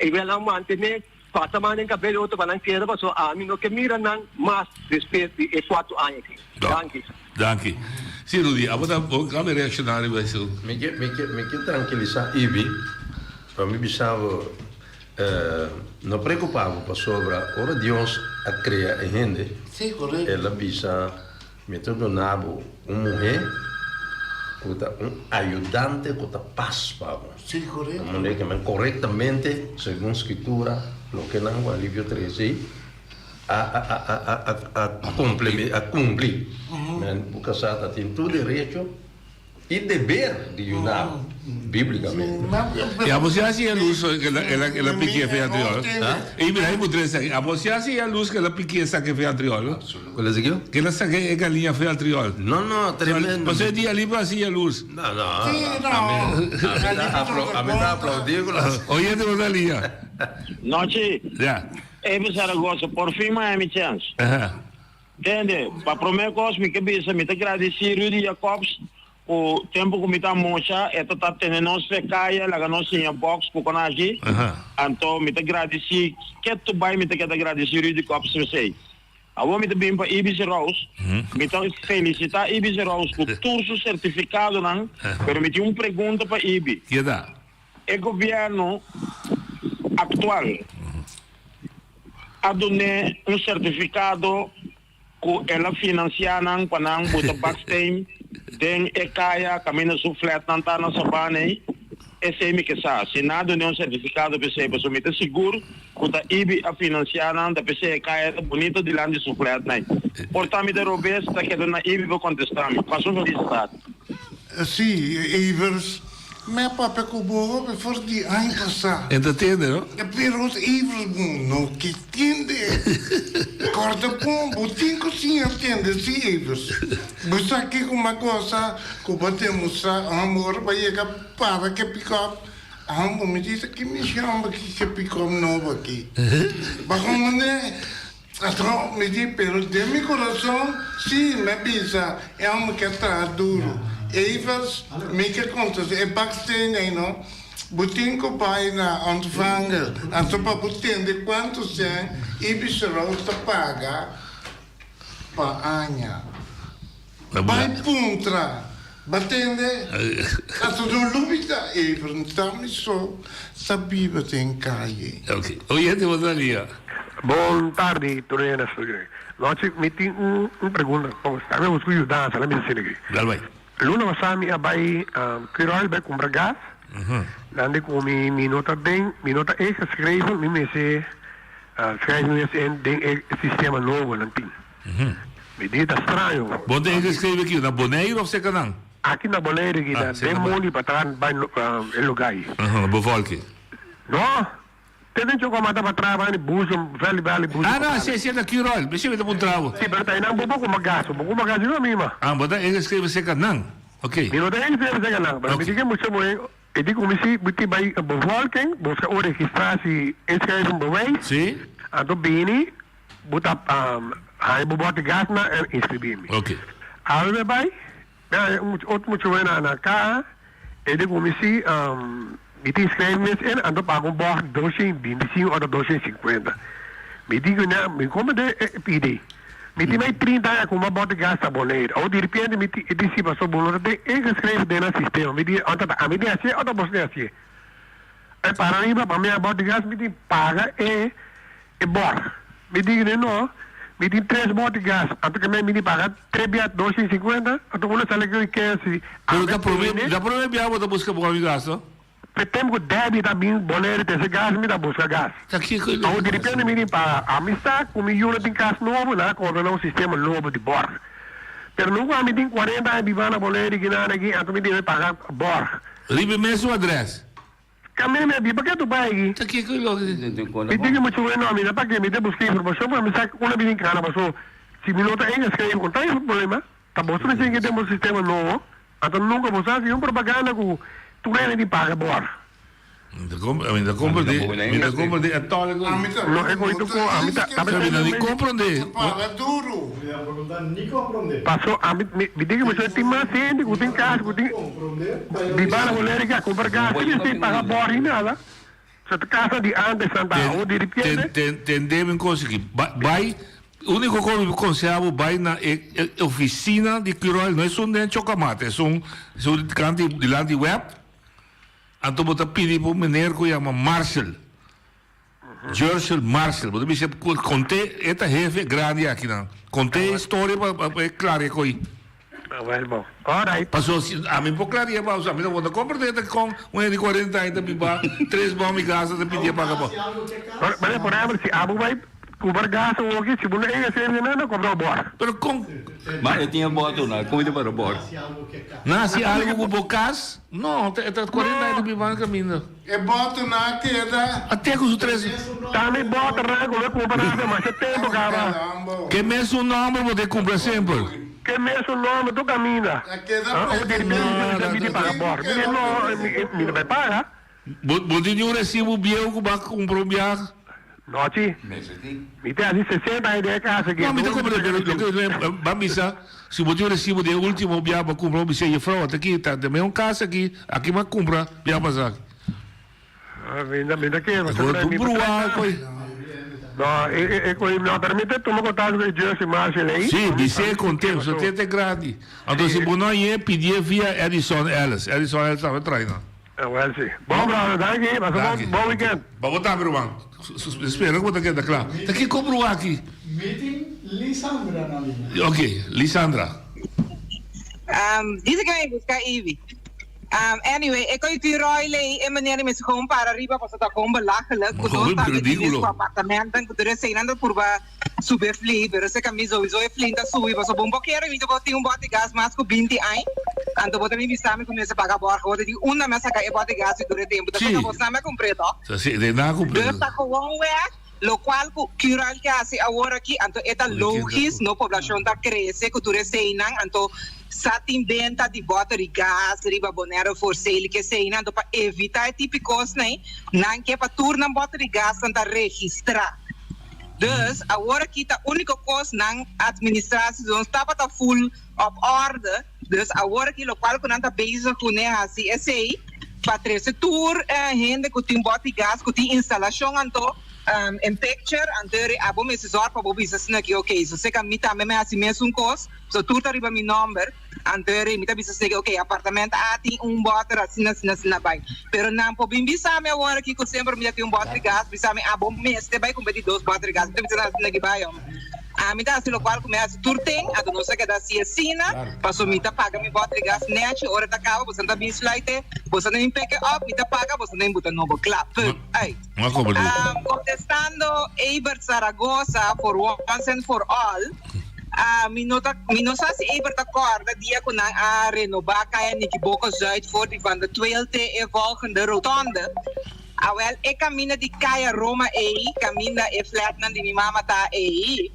i wel nan mantené pasa man den kabel di otro pa nan keda, pasobra ami no ke mira nan mas despues di e kuatro aña aki. Danki. Danki. Si Rudy, abo ta bo kaba reakshoná riba eso? Mi ke mi ke mi ke trankilisá Ibi pa mi bisa bo No preocupa bo pasobra ora Dios a crea e hende, El a bisa, Mi ta duna bo un muhe cu ta un ayudante cu ta pas pa bo. Un muhe cu men corectamente, segun Scritura, loke nan cu Alivio trece ei, a a cumpli. Men bo casa ta tin tur derecho. I deber di yuda bíblicamente. I abo si hasi e lus el a el a piki e fe anterior? I mira e mutre esaki. Abo si hasi e lus ke el a piki e saki fe anterior? Cual esaki? Ke el a saka e galiña fe anterior. No no, tremendo. Pasobra e dia liber hasi e lus. No no, ami ta aplaudi ku las. Oyente bo ta lia. Nochi. Ya. Eby Zaragoza, por fin maya mi chèns. Tende, pa promé kos mi ke bisa mi ta gradisí Rudy Jacobs ku tempu ku mi ta mocha e ta ta tene nos fe kaya laga nos siña box ku konashi anto mi ta gradisí ketu bai mi ta keda gradisí Rudy Jacobs p'esei. Awor mi ta bin pa Ibis Rouse mi ta felisitá Ibis Rouse ku tur su sertifikadonan pero mi tin un pregunta pa Ibi. Keda. E gobièrnu aktual a dun'é un sertifikado ku el a finansiá nan pa nan buta baksteen den e kaya kaminda su flètnan ta na Sabana ei. Esei mi ke sa, si nan a dun'é un sertifikado p'esei, pasobra mi ta sigur ku ta Ibi a finansiá nan, ta p'esei e kaya ta bunito dilanti su flètnan ei. Por ta mi ta robes, ta keda na Ibi pa kontestá mi. Pasa un felis tardi. Sí, Evers, mi a papia ku bo hopi for di aña pasá. E ta tende, no? Pero Evers, bo no ke tende. Kòrda bon, bo tin ku siña tende, sí, Evers. Bo sa kiko mi a gosa ku bo a demostrá amor pa yega para ke pikòp. Amo, mi di, ta ki mishon bo ki ke pikòp nobo aki? Baho manera. Anto mi di, pero den mi kurason, sí, mi a bisa, e hòmber ke a traha duru. Evers, mi ke konta si e baksteen ei no, bo tin ku bai na ontvanger, anto pa bo tende kuantu sèn Ibis Roos ta paga pa aña. Bai puntra, ba tende? Anto no lubida, Evers, ta mi so ta biba den kaye. Ok, oyente bo ta lia. Bon tardi tur hende na studio. Nochi mi tin un un pregunta pa boso. Mi a busca un yudansa la mi ta haciendo aki. Dal bai. Luna pasa mi a bai Curoil bai cumpra gas. Nan di cu mi mi no ta den mi no ta ingeschreven mi mester schrijf mi mes in den e sistema nobo nan tin. Mi di ta straño. Bo ta ingeschreven aki na Bonaire of cerca nan? Aki na Bonaire aki na den mondi pa tras bai e lugar ayi. Na Bevolking. No. Te den choco a mata pa traha bani buzo, valley valley buzo. Ah no, si si ta Curol, mi si mi ta puntra bo. Si, pero ta einan bo bo kuma gas, bo kuma gas no mima. Ah, bo ta ingeschreven cerca nan, ok. Mi no ta ingeschreven cerca nan, pero mi di ke mucha moe, e di ku mi si mi tin bai bevolking, buska un registratie inschrijving bewijs. Si. Anto bini, bo ta haña bo bote gas na en inscribi mi. Ok. Awe mi a bai, Mi haña un otro mucha wena na na kaha, e di ku mi si mi tin schrijf mes in, anto paga un bòg di doshen bintisingu òf doshen sinkuenta. Mi di ku nan, mi komprende e pidi. Mi tin mai trinta aña ku mi a bòt gas na Bonaire. Awor diripiente mi e di si pasobra bo no ta den ingeschreven den nan sistema. Mi di, anto ta ami den hasié òf ta boso den hasié? E para riba pa mi a bòt gas mi tin paga e E bor. Mi di ne no, mi tin tres bot di gas, anto ke mi di paga tres bia 250, anto uno sali ku ke si Pero ta prome, ta prome bia bo ta buska bo mi gas no? Pe tempo ku Debbie ta bin Bonaire trese gas mi ta buska gas. Ta kiko e Awor diripiente mi di paga, ami sa ku mi yunan tin kas nobo, nan a kobra nan un sistema nobo di bor. Pero nunka ami tin 40 aña biba na Bonaire kinan aki, anto mi debe paga bor. Riba e mesun adres? Camina mi a di, Pake tu bai aki? Ta kiko i loke Mi tin ki muchu weno, mi ta pake mi ta buska informashon pa mi sa unda mi tin kana paso si mi no ta ingeschreven kon ta e problema ta boso recién ke den bo sistema nobo anto nunka boso hasi un propaganda ku tur hende tin paga bor. Mi ta comprende, mi ta comprende e tòl. No, e koito ku ami ta. Mi ta ni comprende. Para duro. Paso ami mi di ku mi tin mas hende ku tin kas ku tin biba na Bonaire ke a kumpra gas sin mester paga bòr ni nada. So ta kasa di antes nan ta awo di ripiente. Tende mi un kos aki. Bai, uniko kos mi por konseha bo bai na e ofisina di Curoil, no esun den Chokamata, esun esun kanti dilanti web. Anto bo ta pidi pa un meneer ku yama Marcel, Jershel Marcel, bo ta bisa kont'é, e ta hefe grandi akinan, kont'é e historia pa pa e klaria ko'i. Awel bo. Alright. Paso si ami por klaria pa ami ta wòrdu komprendé ta kon un hende di kuarenta aña ta biba tres bou mi kasa ta pidié paga bo. Por ehèmpel si abo bai Cobra gas awoki, si bo no ega servi nan, nan cobra bo bor. Pero con. Ma e tin e boto na, con e ta para bor? Na haci algo cu bo cas? No, e ta 40 aña ta biba na caminda. E boto na a keda. A te cu su tres. Tambe boto nan cu lo cumpra nan ta masha tempo caba. Ke mesun nomber bo te cumpra semper? Ke mesun nomber tur caminda. A keda preso. Mi di paga bor. Mi di no, mi no bay paga. Bo tin un recibo bieu cu bo a cumpra un biaha? No chi. Mi ta haci 60 aña den e casa aki. No, mi ta comprende, pero loke mi ban bisa, si bo tin un recibo di e ultimo biaha bo a cumpra, bo bisa, juffrouw, ata aki, ta den un casa aki, aki mi a cumpra biaha pasa aki. Mi ta kere, Bo ta bruha koe. No, e koe no, pero mi ta tuma contacto cu e Jersey Marshall ey. Si, bis'é cont'é, pasobra te ta grandi. Anto si bo no hañ'é, pidié via Edison Ellis. Edison Ellis tambe trae nan. Wel si. Bon brother, danki. Pasa bon, bon weekend. Pa bo tambe ruman. Spera ku bo ta keda kla. Ta kiko brua aki? Meeting Lisandra na liña. Ok, Lisandra. Dice que mi busca Ivy. Anyway, e koe tin roi ley e manera mester gewoon para riba pasobra ta gewoon belachelijk ku nos tambe tin mes ku apartamentan ku tur eseinan ta purba subi e fli pero esei kami souiso e fli ta subi pasobra bo no por kere mi bo tin un bòt di gas mas ku binti aña anto bo ta bin bisa mi ku mester paga bòrga bo ta di unda mi a saka e bòt di gas di tur e tempu ta saka bosnan mi a kumpr'é tò dus ta gewoon wèg lokual ku Curoil ke hasi awor aki anto e ta logis no poblashon ta krese ku tur eseinan anto sa tin benta di bòter di gas riba Bonaire for sale ke eseinan anto pa evita e tipi kosnan nan ke pa tur nan bòter di gasnan ta registrá. Dus awor aki ta unico cos nan administratie nos tabata full op orde, dus awor aki locual cu nan ta bezig cu ne haci esey pa trece tur hende cu tin boti gas cu tin instalacion anto in picture anto eri abo mester zorg pa bo bisa asina aki ok so seca mi tambe mi haci mesun cos so tur ta riba mi nomber. Anto e rei mi ta bisa seki, ok, apartamento A tin un bòter asina, asina, asina bai. Pero nan por bin bisa mi awor aki ku semper mi ta tin un bòter di gas, bisa mi, ah, bo mester bai kumpra di dos bòter di gas. Mi ta bisa nan asina aki bai, hòmber. Ami ta hasi lokual ku mi hasi tur ten, anto nos a keda hasi asina, pasobra mi ta paga mi bòter di gas nèchi, ora ta kaba boso ta bin sluit'e, boso ta bin pek'e òp, mi ta paga, boso ta bin buta nobo. Kla, punt, uit. Kontestando Ebert Zaragoza for once and for all. Mi no ta mi no sa si Ebert ta kòrda dia ku nan a renobá Kaya Nikiboko Zuid for di Van de Tweel te e volgende rotonde. Awèl e kaminda di Kaya Roma ei, kaminda e flètnan di mi mama ta ei,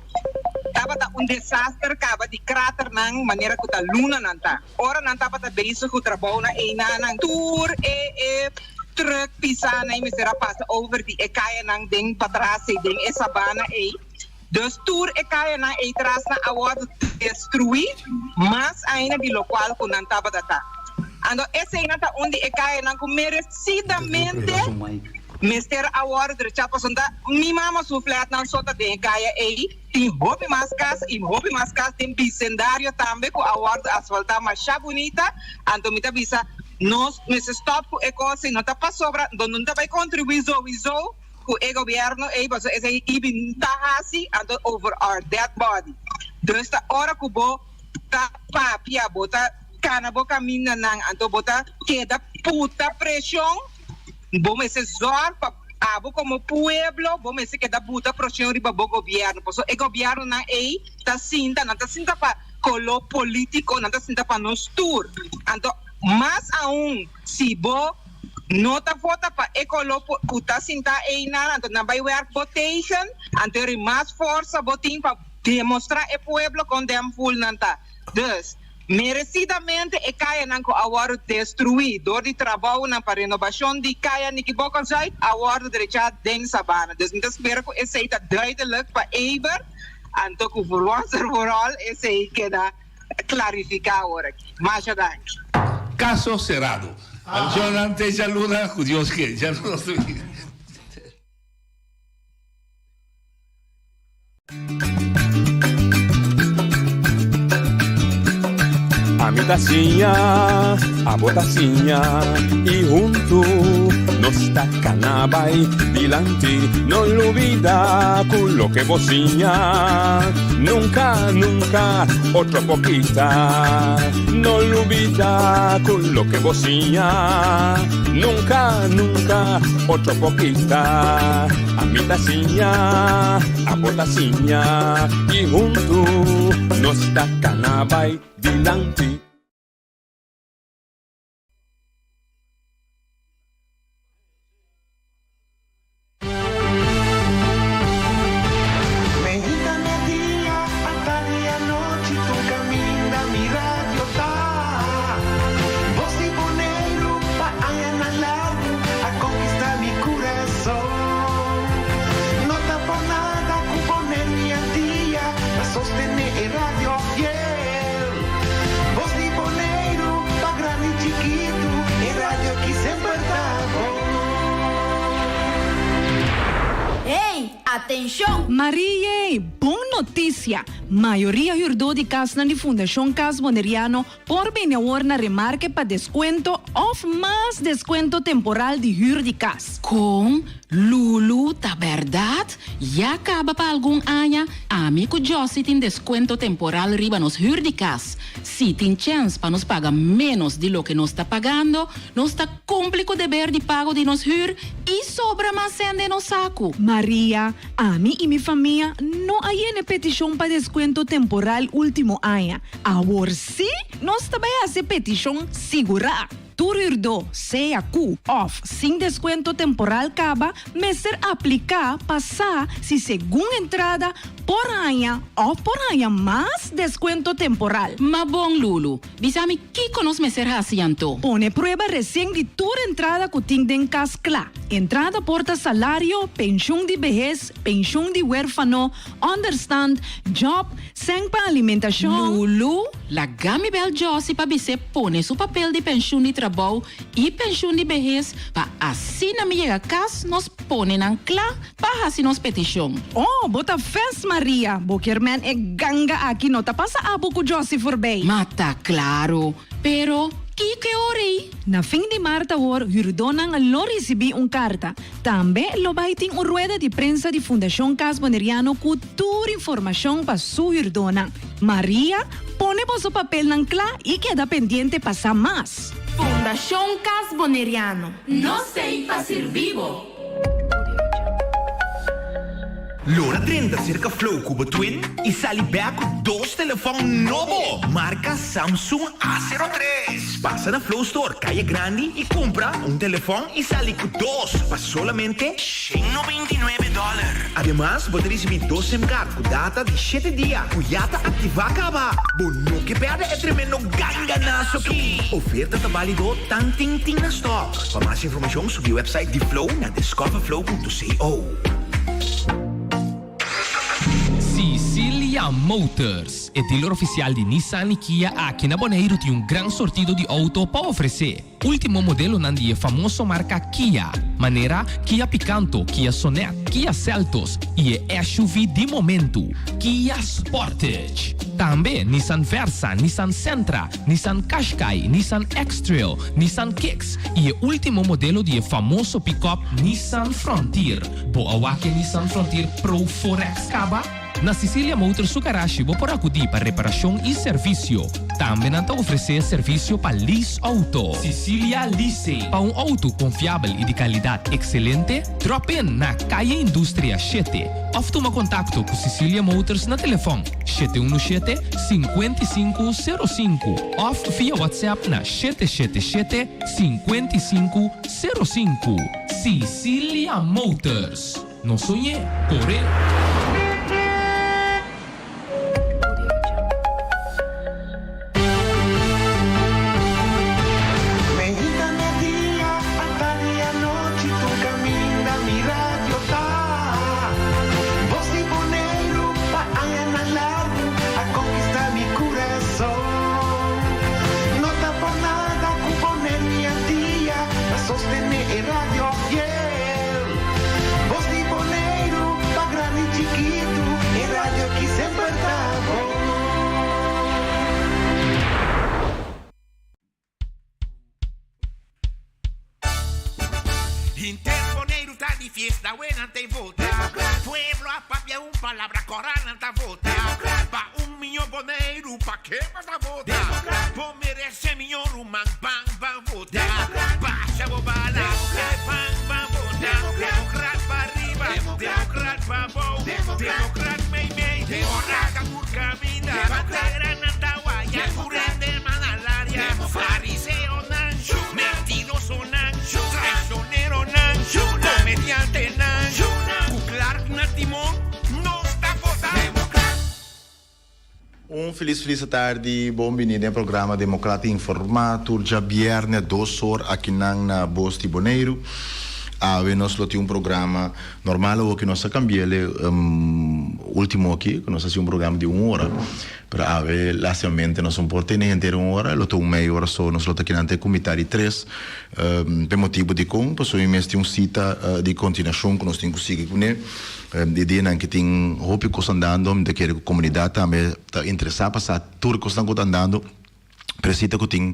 tabata un desaster kaba di kraternan manera ku ta lunanan ta. Ora nan tabata bezig ku trabounan einan nan tur e e trùk pisánan ei mester a pasa over di e kayanan den patras ei den e sabana ei. Dus tur e kayanan ei trasnan a wòrdu destruí mas ainda di lokual ku nan tabata ta. Anto eseinan ta un di e kayanan ku meresidamente mester a wòrdu drechá pasobra mi mama su flètnan so ta den e kaya ei. Tin hopi mas kas i hopi mas kas den bisendario tambe ku a wòrdu asfaltá masha bunita. Anto mi ta bisa nos mester stòp ku e kos ei. No ta pasobra no ta bai kontribuí zowizo. Cu e gobierno ey pasobra esey ibi ta haci anto over our dead body. Dus ta ora cu bo ta papia bo ta cana bo camindanan anto bo ta keda puta presion bo mester zorg pa abo como pueblo bo mester keda buta presion riba bo gobierno pasobra e gobiernonan ey ta sinta nan ta sinta pa color politico nan ta sinta pa nos tur anto mas aun si bo No ta vota pa e kolo ku ta sintá einan, anto nan bai wèrk bo tegen, anto eri mas forsa bo tin pa demostrá e pueblo kon dem ful nan ta. Dus, Meresidamente e kayanan ku a wòrdu destruí dor di trabounan pa renobashon di Kaya Nikiboko Zuid a wòrdu drechá den Sabana. Dus mi ta spera ku esei ta duidelijk pa Eber, anto ku for once and for all esei keda klarifiká awor aki. Masha danki. Caso cerrado. Alcionan te djaluna cu Dios ke. Djaluna nos ta bin. Ami ta siña, abo ta siña y huntu nos ta cana bay dilanti. No lubida cu loke bo siña nunca, nunca otro por kita. No lubida cu loke bo siña nunca, nunca otro por kita. Ami ta siña, abo ta siña y huntu nos ta cana bay dilanti. Meinta merdia, atardi anochi tur caminda mi radio ta. Bos di Boneiru pa añanan largu a conquista mi curason. No ta por nada cu Boneiru y Antia ta sostene e radio fiel. Bos di Boneiru pa grandi y chikitu e radio aki semper ta bon. Hey, atenshon! Marie, bon notisia! Mayoria hürdó di kasnan di Fundashon Kas Boneriano Por bini awor na remarke pa deskuento òf mas deskuento temporal di hür di kas. Kon, Lulu, ta bèrdat? Ya kaba pa algun aña, ami ku Jossy tin deskuento temporal riba nos hür di kas. Si tin chèns pa nos paga ménos di loke nos ta pagando, nos ta kumpli ku deber di pago di nos hür i sobra mas sèn den nos saku. Maria, Ami i mi famia no a yena e petishon pa deskuento temporal último aña. Awor sí nos ta bai hasi e petishon sigurá. Tur hürdó, sea ku òf sin deskuento temporal kaba, mester apliká pa sa si segun entrada por haña òf por haña mas deskuento temporal. Ma bon, Lulu, bisa mi kiko nos mester hasi anto? Pone prueba resien di tur entrada ku tin den kas kla. Entrada por ta salario, penshun di behes, penshun di huérfano, Onderstand, job, sèn pa alimentashon. Lulu, laga mi bel Jossy pa bis'é pone su papel di penshun di trabou i penshun di behes pa asina mi yega kas nos pone nan kla pa hasi nos petishon. Oh, bo ta fes Maria, bo kier men e ganga aki no ta pasa abo ku Jossy voorbij. Ma ta klaro, pero kiko e ora ei? Na fin di mart awor hürdónan lo risibí un karta. Tambe lo bai tin un rueda di prensa di Fundashon Cas Boneriano ku tur informashon pa su hürdónan. Maria, pone boso papelnan kla i keda pendiente pa sa mas. Fundashon Cas Boneriano, nos ei pa sirbi bo! Lora drenta serka Flow ku bo twin i sali bek ku dos telefòn nobo marka Samsung A 03. Pasa na Flow Store Kaya Grandi i kumpra un telefòn i sali ku dos pa solamente 199 dòler. Ademas bo ta risibí dos sim card ku data di shete dia ku ya ta aktivá kaba. Bo no ke pèrdè e tremendo ganganaso aki! Oferta ta bálido tan tin tin na stòk. Pa mas informashon subi website di Flow na discoverflow.co. Sicilia Motors, e dealer oficial di Nissan y Kia aki na Boneiru tin un gran sortido di auto pa ofrece. Ultimo modelonan di e famoso marca Kia, manera Kia Picanto, Kia Sonet, Kia Seltos y e SUV di momento, Kia Sportage. Tambe Nissan Versa, Nissan Sentra, Nissan Qashqai, Nissan X-Trail, Nissan Kicks y e ultimo modelo di e famoso pick-up Nissan Frontier. Bo a wak e Nissan Frontier Pro 4X caba? Na Sicilia Motors su garashi bo por acudi pa reparacion y servicio. Tambe nan ta ofrece servicio pa lease auto. Sicilia Leasing. Pa un auto confiabel y di calidad excelente, drop in na Calle Industria shete of tuma contacto cu Sicilia Motors na telefon 717 5505 of via WhatsApp na 777 5505. Sicilia Motors. No soñ'é, cor'é! di fiesta awe nan ta vota. Pueblo a papia un palabra kora nan ta vota. Pa un miño Boneiru pa ke bo ta vota. Bo merese miño ruman ban ban vota. Basha bo bala e ban ban vota. Demokrat pa riba demokrat pa bou demokrat mei mei ora ta tur kaminda. Bandera nan ta waya tur hende man alaria. Fariseonan mentirosonan traicioneronan komediantenan ku Clark na timon nos ta vota. Un felis felis atardi, bon bini den programa Demokrat Informa tur djabierne dos or akinan na Bos di Boneiru. Awe nos lo tin un programa normal awoki nos a cambiele ultimo aki ku nos a haci un programa di un ora pero awe lastimamente nos no por tene henter un ora lo ta un mei ora so nos lo ta kinan te ku mitad di tres p'e motibu dikon pasobra mi mes tin un sita di continuacion ku nos tin ku sigui kune. Di dianan ki tin hopi kos andando, mi ta kere ku komunidat tambe ta interesá pa sa tur e kosnan ku ta andando. Pero e sita ku tin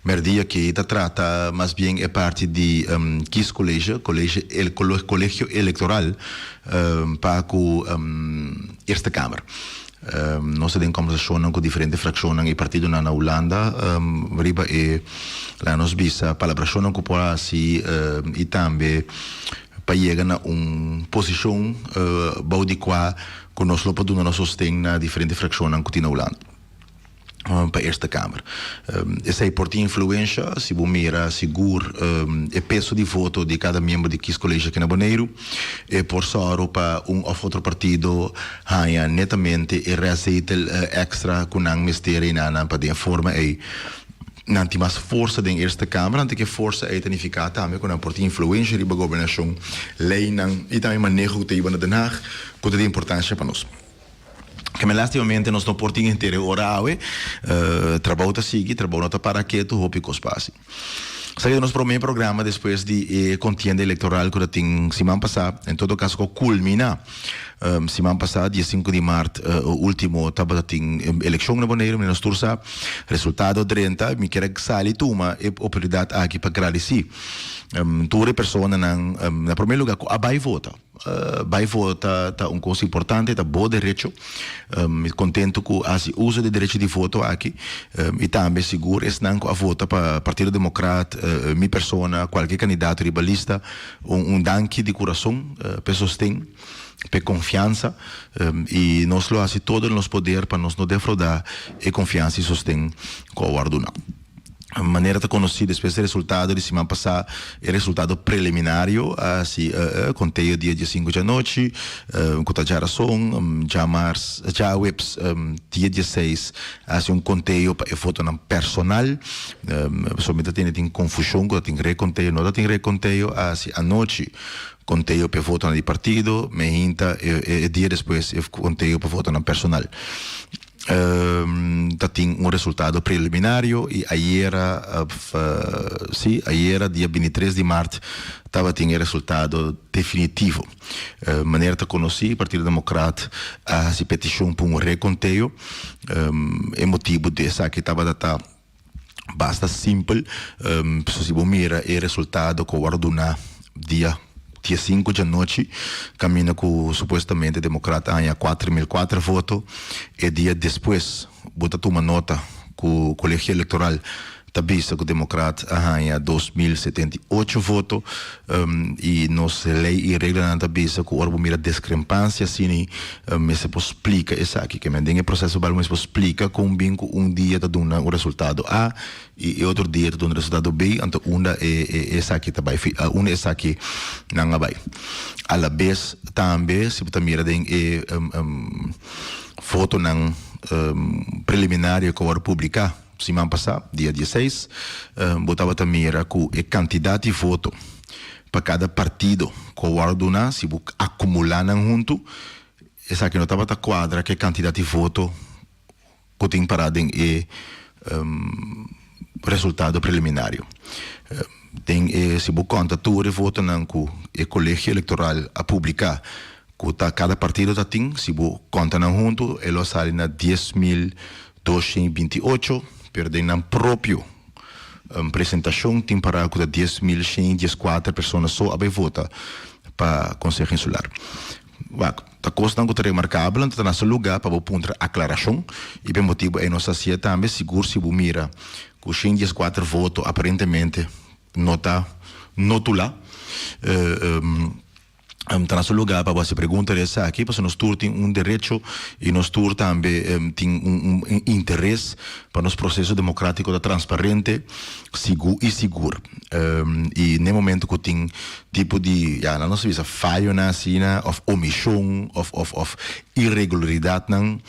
mèrdia aki ta trata mas bien e parti di kiescollege, college, kolegio elektoral pa ku Eerste Kamer. Nos ta den kòmbersashonnan ku diferente frakshonnan i partidonan na Hulanda riba e, laga nos bisa, palabrashonnan ku por hasi i tambe pa yega na un posishon bou di kua ku nos lo por duna nos sosten na diferente frakshonnan ku tin na Hulanda pa Eerste Kamer. Esei por tin influensha si bo mira sigur e peso di voto di kada miembro di kieskolege aki na Boneiru. E por sòru pa un òf otro partido haña netamente e restzetel èkstra ku nan mester einan pa den e forma ei Nan tin mas forsa den Eerste Kamer, anto ke forsa ei ta nifiká tambe ku nan por tin influensha riba gobernashon, leinan i tambe maneho ku ta hiba na Den Haag ku ta di importansha pa nos. Keme lastimamente nos no por tin henter e ora awe, trabou ta sigui, trabou no ta para ketu, hopi kos pa hasi. Esaki ta nos promé programa despues di e kontienda elektoral ku ta tin siman pasá, en todo kaso ku a kulminá siman pasá dia sinku di mart último tabata tin elekshon na Boneiru, mi nos tur sa resultado drenta. Mi kier a sali tuma e oportunidat aki pa gradisí tur e personanan na promé lugá ku a bai vota. Bai vota ta un kos importante, ta bo derecho. Mi kontentu ku a hasi uso di e derecho di voto aki i tambe sigur esnan ku a vota pa Partido Demokrat, mi persona, kualke kandidato riba lista, un danki di kurason p'e sosten, p'e konfiansa i nos lo hasi todo nos poder pa nos no defraudá e konfiansa i sosten ku a wòrdu duna. Manera ta konosí despues di resultado di siman pasá, e resultado preliminario a hasi konteo dia diesinku djanochi, ku ta djarason, djamars, djaweps dia dieseis a hasi un konteo pa e votonan personal. Pasobra mi ta tende tin konfushon ku ta tin rekonteo, no ta tin rekonteo, a hasi anochi konteo pa e votonan di partido, mehinta e dia despues e konteo pa votonan personal. Ta tin un resultado preliminario y ayera, si, ayera dia bintitres di mart tabatin e resultado definitivo. Manera ta conoci, Partido Democrat a haci peticion pa un reconteo. E motibo di esaki tabata ta Basta simpel, so si bo mira e resultado ku a wòrdu duná dia diesinku djanochi, kaminda ku supuestamente Demokrat a haña 4004 voto, e dia despues bo ta tuma nota ku Kolegio Elektoral ta bisa ku Demokrat a haña 2078 voto, i nos lei i reglanan ta bisa ku ora bo mira deskrepansia asina Mester por splika esaki. Ke men den e proseso bal mester por splika kon bin ku un dia ta duna un resultado A i e otro dia ta duna resultado B, anto unda e e esaki ta bai fi unda esaki nan a bai. Alabes tambe si bo ta mira den e fotonan preliminario ku a wòrdu publiká siman pasá, dia dieseis, bo tabata mira ku e kantidat di voto Pa kada partido ku a wòrdu duna, si bo akumulá nan huntu, esaki no tabata kuadra ku e kantidat di voto ku tin pará den e resultado preliminario. Den e, si bo konta tur e votonan ku e Kolegio Elektoral a publiká ku ta kada partido ta tin, si bo konta nan huntu, e lo a sali na 10.228, pero den nan propio Presentashon tin pará ku ta 10.114 persona so a bai vota. pa Konseho Insular. Wak, ta kosnan ku ta remarkabel, anto ta na su lugá pa bo puntra aklarashon, i pa e motibu ei nos a hasié tambe, sigur si bo mira ku 114 voto aparentemente no ta notulá. Ta na su lugá pa bo hasi pregunta di esaki, pasobra nos tur tin un derecho i nos tur tambe tin un interes pa nos proseso demokratiko ta transparente, sigur i sigur. I n'e momento ku tin tipo di, ya, nan nos ta bisa fayonan asina òf omishon òf òf òf iregularidatnan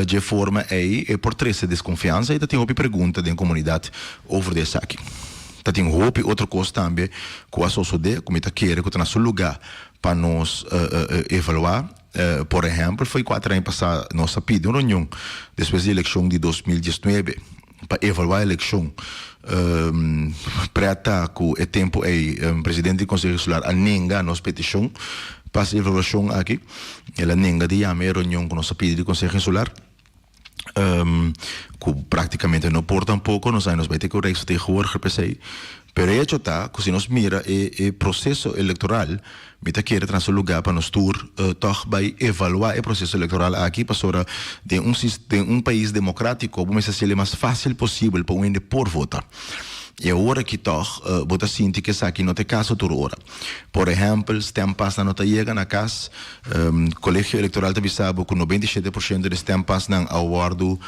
dje forma ei e por trese deskonfiansa i ta tin hopi pregunta den komunidat over di esaki. Ta tin hopi otro kos tambe ku a sosodé ku mi ta kere ku ta na su lugá pa nos evaluá. Por ehèmpel, fo'i kuater aña pasá nos a pidi un reunion despues di elekshon di 2019 pa evaluá elekshon. Prèt ta ku e tempu ei presidente di Konseho Insular a nenga nos petishon pa hasi evaluashon aki. El a nenga di yama e reunion ku nos a pidi di Konseho Insular. Ku práktikamente no por tampoko, nos a nos bai te ku Rijksvertegenwoordiger p'esei. Pero e hecho ta ku si nos mira e e proseso elektoral, mi ta kere ta na su lugá pa nos tur tòg bai evaluá e proseso elektoral aki, pasobra den un den un pais demokrátiko bo mester hasiel e mas fásil posibel pa un hende por vota. I awor aki tòg bo ta sinti ku esaki no ta e kaso tur ora. Por ehèmpel, stèmpasnan no ta yega na kas. Kolegio Elektoral ta bisa bo ku 97 por shento di stèmpasnan a wòrdu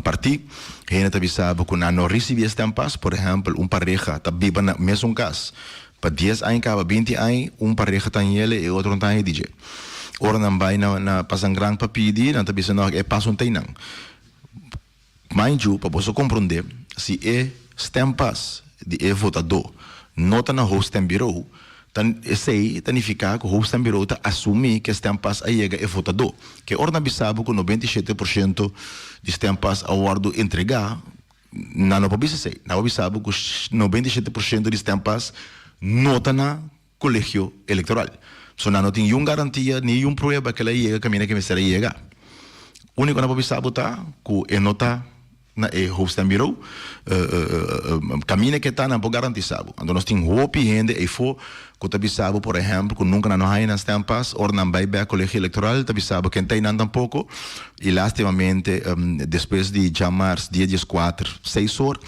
partí. Hende ta bisa bo ku nan no risibí e stèmpas. Por ehèmpel, un pareha ta biba na mesun kas pa dies aña kaba binti aña, un pareha ta hel e otro no ta haña di dje. Ora nan bai na na Pasangran pa pidi, nan ta bisa no, e pas no ta einan. Mind you, pa boso komprondé, si e stempas di e votadó no ta na hoofdstembureau, ta esei ta nifiká ku hoofdstembureau ta asumí ku e stempas a yega e votadó. Ke ora nan bisa bo ku 97 por shento di stempas a wòrdu entregá, nan no por bisa esei. Nan por bisa bo ku 97 por shento di stempas no ta na kolegio elektoral. So nan no tin yun garantia ni yun prueba ku el a yega kaminda ku e mester a yega. Úniko nan por bisa bo ta ku e no ta na e hoofdstembureau. Kaminda ku e ta nan por garantisa bo. Anto nos tin hopi hende eyfo ku ta bisa bo por ehèmpel ku nunka nan no haña nan stempas ora nan bai bèk kolegio elektoral ta bisa bo ken ta einan tampoko i lastimamente despues di djamars dia 14 seis or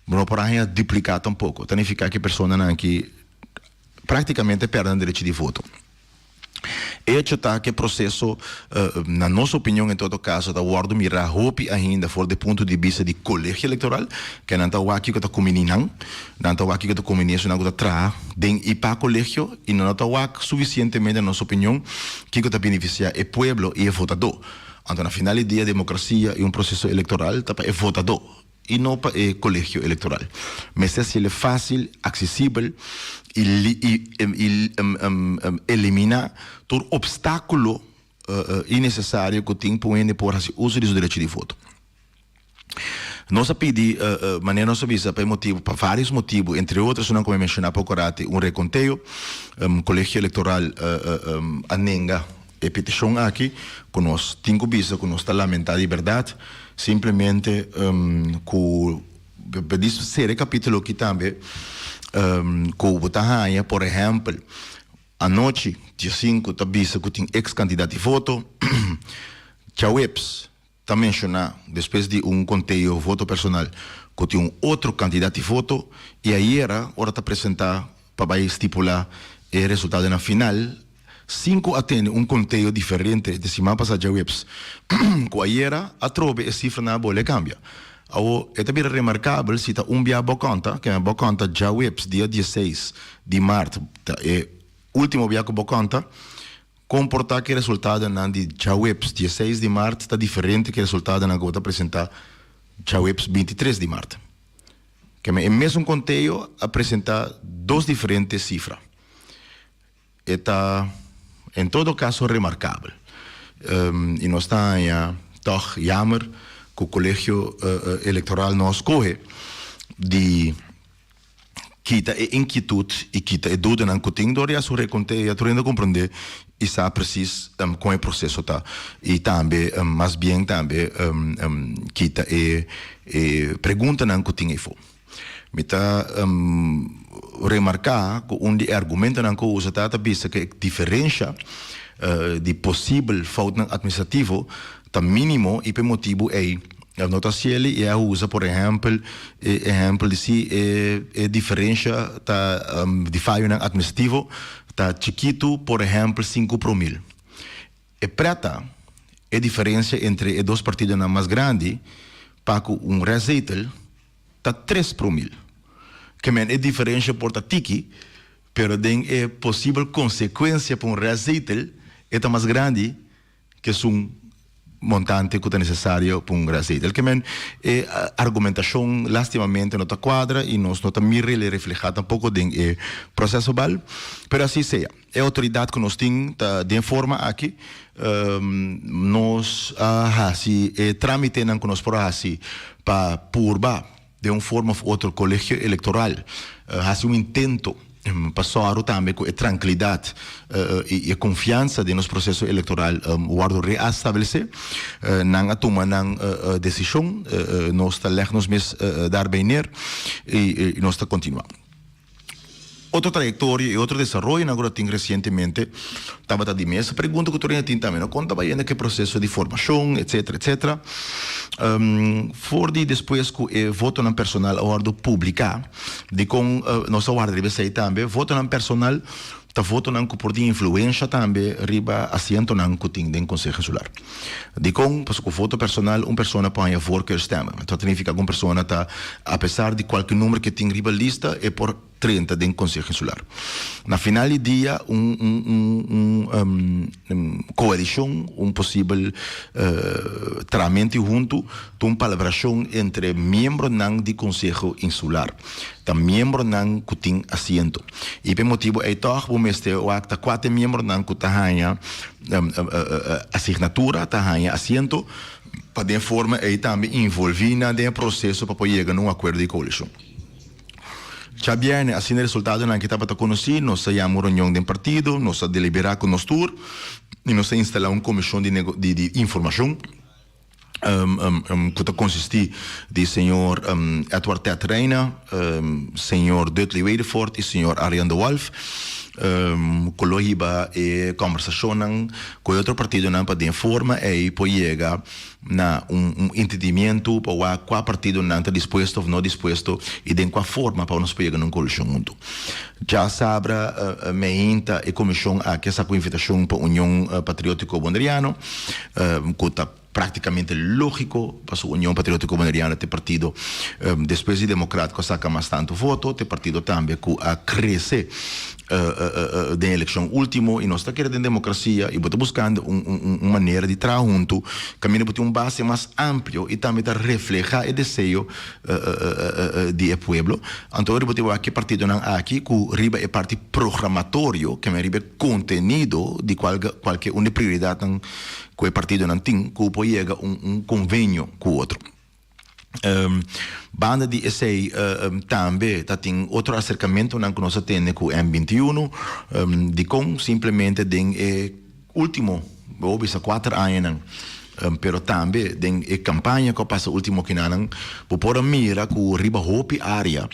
bo no por a haña dupliká tampoko. Ta nifiká ku e personanan aki práktikamente pèrdè nan derecho di voto. E hecho ta ku e proseso, na nos opinion en todo kaso, ta wòrdu mirá hopi ainda for di e punto di bista di kolegio elektoral, ke nan ta wak kiko ta kumini nan, nan ta wak kiko ta kumini esunnan ku ta traha den i pa kolegio, i nan no ta wak sufisientemente, na nos opinion, kiko ta benefisiá e pueblo i e votadó. Anto na final di dia demokrasia i un proseso elektoral ta pa e votadó. i no pa e kolegio elektoral. Mester hasiel e fásil, aksesibel i i i eliminá tur opstákulo innesesario ku tin pa un hende por hasi uso di su derecho di voto. Nos a pidi, manera nos a bisa, pa e motibu, pa vários motibu, entre otro esunnan ku mi a menshoná poko rati, un rekonteo. Kolegio Elektoral a nenga E petishon aki ku nos tin ku bisa ku nos ta lamentá di bèrdat, simplemente ku di sera e kapítulo aki tambe ku bo ta haña por ehèmpel anochi dia sinku ta bisa ku tin eks kantidat di voto, djaweps ta menshoná despues di un konteo voto personal ku tin un otro kantidat di voto i ayera ora ta presentá pa bai stipulá e resultadonan final sin ku a tene un konteo diferente di siman pasá djaweps ku ayera atrobe e sifranan a bole kambia. Awo e ta bira remarkabel si ta un bia bo konta, keme bo konta djaweps dia 16 di mart ta e ultimo bia ku bo konta, Kon por ta ku e resultadonan di djaweps 16 di mart ta diferente ku e resultadonan ku bo ta presentá djaweps 23 di mart? Keme e mesun konteo a presentá dos diferente sifra. E ta en todo kaso remarkabel. I nos ta haña tòg yamer ku Kolegio Elektoral no a skohe di kita e inkietut i kita e dudanan ku tin dor di a su rekont'é i a tur hende komprondé i sa presis kon e proseso ta i tambe mas bien tambe kita e preguntanan ku tin eifó. Mi ta remarká ku un di e argumentonan ku usa ta ta bisa ku e diferensha di posibel foutnan atministrativo ta mínimo i pa e motibu ei no ta hasiel i a usa por ehèmpel e ehèmpel di si e diferensha ta di fayonan atministrativo ta chikitu por ehèmpel sinku promil. E preta e diferensia entre e dos partidonan mas grandi pa ku un restzetel ta tres promil. Ke men e diferensia por ta tiki, pero den e posibel konsekuensia pa un restzetel e ta mas grandi ke esun montante ku ta nesesario pa un restzetel. Ke men e argumentashon lastimamente no ta kuadra i nos no ta mir'el reflehá tampoko den e proseso bal, pero asi sea. E outoridat ku nos tin ta den forma aki. Nos a hasi e trámitenan ku nos por a hasi pa purba den un forma òf otro Kolegio Elektoral hasi un intento pa sòru tambe ku e trankilidat i e konfiansa den nos proseso elektoral wòrdu reestablesé. Nan a tuma nan desishon, nos ta lèg nos mes daarbij neer i nos ta kontinuá. Otro trayectoria y otro desaroyonan cu ta tin recientemente tabata di mesa pregunta cu tur hende tin tambe, no? Con ta bayendo cu e proceso di formacion, etcetera, etcetera. For di despues cu e votonan personal a wordo publica, dicon nos a warda riba esey tambe, votonan personal ta votonan cu por tin influencia tambe riba asientonan cu tin den Conseho Insular. Dikon? Pasobra ku voto personal un persona por haña voorkeurstemmen. Ta significa ku un persona ta, apesar di kualke number ku e tin riba lista, e por trenta den Konseho Insular. Na final di dia un un un un koalishon, un posibel tramenti huntu ta un palabrashon entre miembronan di Konseho Insular. Ta miembronan ku tin asiento. I pa e motibu ei tòg bo mester wak ta kua ta e miembronan ku ta haña asignatura, ta haña asiento, pa den forma ei tambe involví nan den e proseso pa por yega na un akuerdo di koalishon. Djabièrnè, asina e resultadonan aki tabata konosí, nos a yama un reunion den partido, nos a deliberá ku nos tur i nos a instalá un komishon di informashon. ku ta konsistí di señor Edward Ted Reina, señor Dudley Wedefort i señor Arjan de Wolff, ku lo hiba e kòmbersashonnan ku e otro partidonan pa den forma ei por yega na un entendimientu pa wak kua partidonan ta dispuesto òf no dispuesto i den kua forma pa nos por yega na un koalishon huntu. Djasabra meinta e komishon aki a saka un invitashon pa Union Patriótiko Boneriano, ku ta práktikamente lógiko pasobra Union Patriótiko Boneriano ta e partido despues di Demokrat ku a saka mas tantu voto, ta e partido tambe ku a krese den elekshon último i nos ta kere den demokrasia i bo ta buskando un un manera di traha huntu kaminda bo tin un base mas amplio i tambe ta reflehá e deseo di e pueblo. Anto ora bo tin wak e partidonan aki ku riba e parti programatorio, ke men riba e kontenido di kual kualke un di e prioridatnan ku e partidonan tin ku por yega un un konvenio ku otro. Banda di esei tambe ta tin otro aserkamentonan ku nos a tene ku M 21, dikon simplemente den e ultimo bo bisa kuater añanan pero tambe den e kampaña ku a pasa ultimo kinanan bo por a mira ku riba hopi área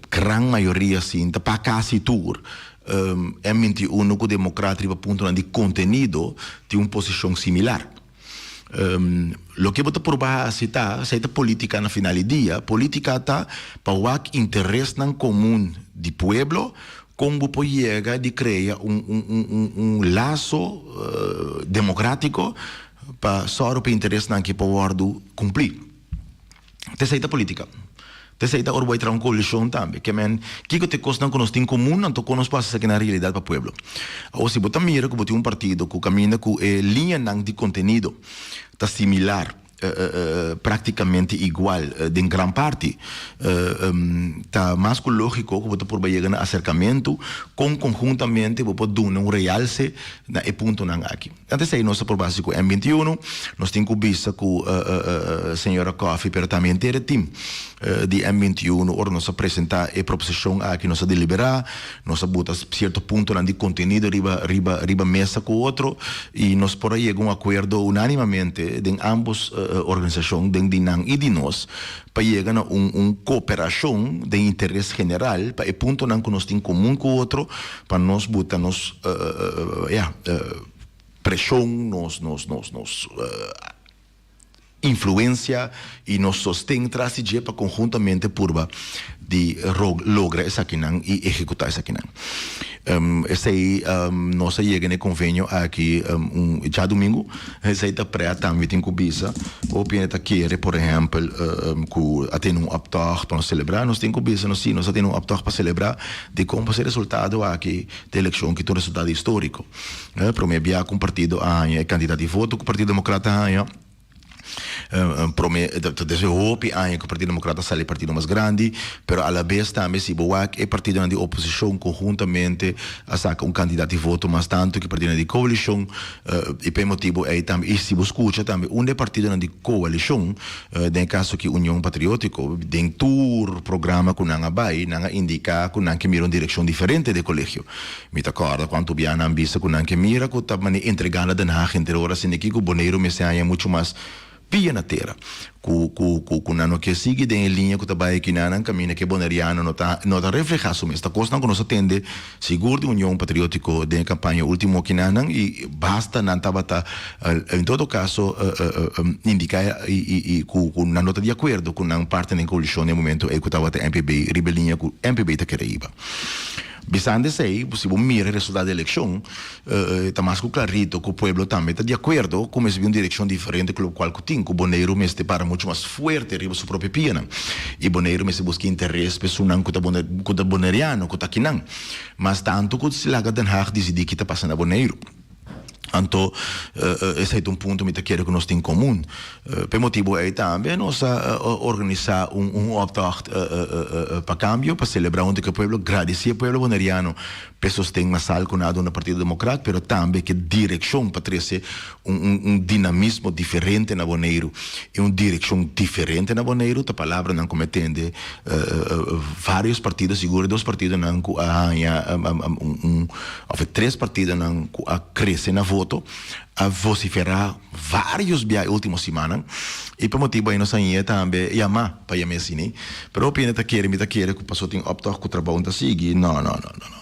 gran mayoria sinta pa kasi tur M 21 ku Demokrat riba puntonan di kontenido tin un posishon similar. Loke bo ta purba hasi ta, esei ta politica na final di dia, politica ta pa wak interesnan komun di pueblo, kon bo por yega di krea un un un laso demokratiko pa sòru pa interesnan aki por wòrdu kumplí. Ta esei ta politica. Ta esei ta ora bo a traha un coalicion tambe. Ke men, kiko ta e cosnan cu nos tin comun, anto con nos por haci esaki na realidad pa pueblo. Awor si bo ta mira cu bo tin un partido cu caminda cu e liñanan di contenido ta similar, practicamente igual den gran parti, ta mas cu logico cu bo ta purba yega na acercamento con conhuntamente bo por duna un realce na e puntonan aki. Antes ei nos ta por base ku M 21, nos tin ku bisa ku señora Coffie pero tambe henter e team di M 21 ora nos a presenta e proposishon aki nos a deliberá, nos a buta sierto puntonan di kontenido riba riba riba mesa ku otro i nos por a yega un akuerdo unánimamente den ambos. organisashon den di nan i di nos pa yega na un un kooperashon den interes general pa e puntonan ku nos tin komun ku otro pa nos buta nos ya preshon nos nos nos nos influencia y nos sosten tras di dje pa conhuntamente purba di logra esakinan y ehecuta esakinan. Esey nos a yega na e convenio aki un djadumingu, esey ta pret tambe tin cu bisa, hopi hende ta kere por ehempel cu a tene un optocht pa nos celebra, nos tin cu bisa nos si nos a tene un optocht pa celebra dicon pasobra e resultado aki di eleccion ki ta un resultado historico. Prome bia ku un partido a haña e kantidat di voto ku Partido Demokrat a haña. Prome, ta desde hopi aña ku Partido Demokrat a sali e partido mas grandi, pero alabes tambe si bo wak e partidonan di oposishon konhuntamente a saka un kantidat di voto mas tantu ku e partidonan di koalishon i pa e motibu ei tambe i si bo skucha tambe un di e partidonan di koalishon den e kaso aki Union Patriotiko den tur programa ku nan a bai nan a indiká ku nan ke mira un direkshon diferente di e kolegio. Mi ta kòrda kuantu bia nan bisa ku nan ke mira ku ta mane entregá na Den Haag henter ora asina aki ku Boneiru mester haña muchu mas pia na tera. Ku ku ku ku nan no ke sigui den e liña ku ta bai aki na nan kaminda ku e boneriano no ta no ta reflehá su mes. Ta kosnan ku nos a tende sigur di Union Patriótiko den e kampaña último aki na nan i basta nan tabata en todo kaso indiká i i i ku ku nan no ta di akuerdo ku nan parti den koalishon den e momento ei ku tabata MPB riba e liña ku MPB ta kere hiba. Bisando esei, si bo mira e resultado di elekshon, ta mas ku klarito ku pueblo tambe ta di akuerdo ku mester bin un direkshon diferente ku lokual ku tin, ku Boneiru mester para muchu mas fuerte riba su propio pianan i Boneiru mester buska interes pa esunnan ku ta ku ta boneriano, ku ta akinan, mas tantu ku laga Den Haag disidí ki ta pasa na Boneiru. Anto, esei ta un punto mi ta kere ku nos tin komun. P'e motibu ei tambe nos a organisá un optocht pa kambio, pa selebrá huntu ku e pueblo, gradisí e pueblo boneriano p'e sosten masal ku nan a duna Partido Demokrat, pero tambe ku e direkshon pa trese un dinamismo diferente na Boneiru i un direkshon diferente na Boneiru, ta palabranan ku mi a tende vários partido, sigur e dos partidonan ku a haña un. Of e tres partidonan ku a krese na voto a vosiferá vários bia e último simannan i pa motibu ei nos a ñe tambe yamá pa yam'é asina. Pero hopi hende ta kere, mi ta kere ku paso tin òptòg ku trabou no ta sigui. No, no, no, no, no.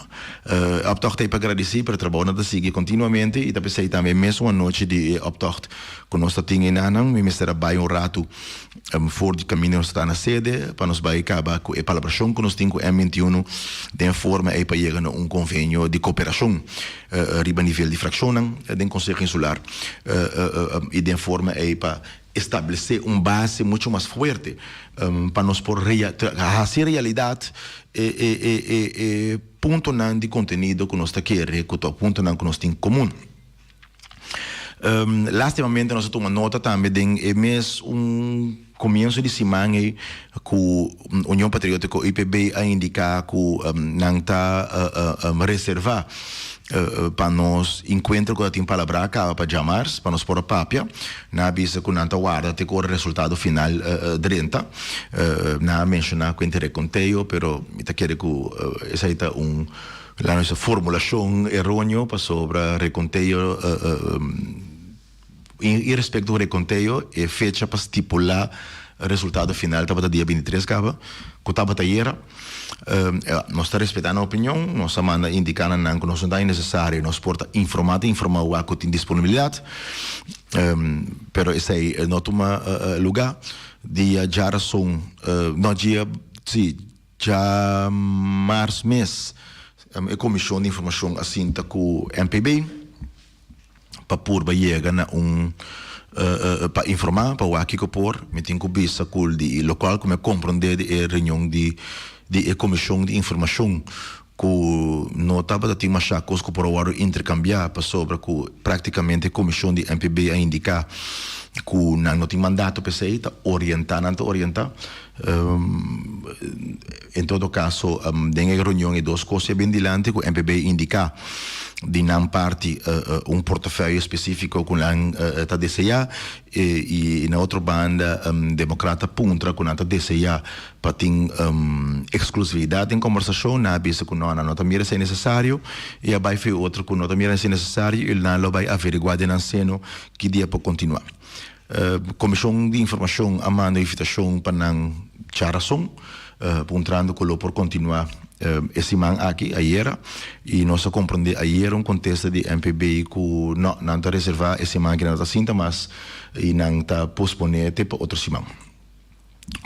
E òptòg ta ei pa gradisí, pero trabou no ta sigui kontinuamente i ta p'esei tambe e mesun anochi di e òptògt ku nos ta tin einanan mi mester a bai un ratu For di kaminda nos ta na sede pa nos bai kaba ku e palabrashon ku nos tin ku M 21 den forma ei pa yega na un konvenio di koperashon riba nivel di frakshonnan den Konseho Insular i den forma ei pa establesé un base muchu mas fuerte pa nos por hasi realidat e puntonan di kontenido ku nos ta kere ku ta puntonan ku nos tin komun. Lastimamente nos a tuma nota tambe den e mes un comienzo di siman ey cu Union Patriotico, UPB, a indica cu nan ta reserva pa nos encuentro cu ta tin palabrá caba pa djamars pa nos por a papia. Nan a bisa cu nan ta warda te cu ora resultado final drenta. Nan a menciona cu enter reconteo pero mi ta kere cu esey ta un La nuestra formulacion eroneo pasobra reconteo y respecto reconteo e fecha pa stipula resultado final tabata dia 23 caba cu tabata ayera. Nos ta respeta nan opinion, nos a manda indica na nan cu nos no ta innecesario, nos por ta informa ta informa wak cu tin disponibilidad, pero esey no tuma luga. Dia djarason, no dia, si. Dja mars mes e komishon di informashon a sinta ku MPB pa purba yega na un pa informá pa wak kiko por. Mi tin ku bisa ku di lokual ku mi a komprondé di e reunion di di e komishon di informashon ku no tabata tin masha kos ku por a wòrdu interkambiá pasobra ku praktikamente e komishon di MPB a indiká ku nan no tin mandato p'esei ta orientá nan ta orientá. En todo caso, den e reunion e dos cos ya bin dilanti cu MPB indica di nan parti un portefeuille specifico cu nan ta desea y na otro banda Democrat a puntra cu nan ta desea pa tin exclusividad den conversacion. Nan a bisa cu no, nan no ta mira esey necesario y a bay fe otro cu no ta mira esey necesario y nan lo bay averigua den nan seno ki dia por continua. Komishon di Informashon a manda un invitashon pa nan djarason, puntrando ku lo por kontinuá e siman aki, ayera, i nos a komprondé ayera un kontesta di MPB ku no, nan ta reservá e siman aki nan no ta sinta mas i nan ta posponé te pa otro siman.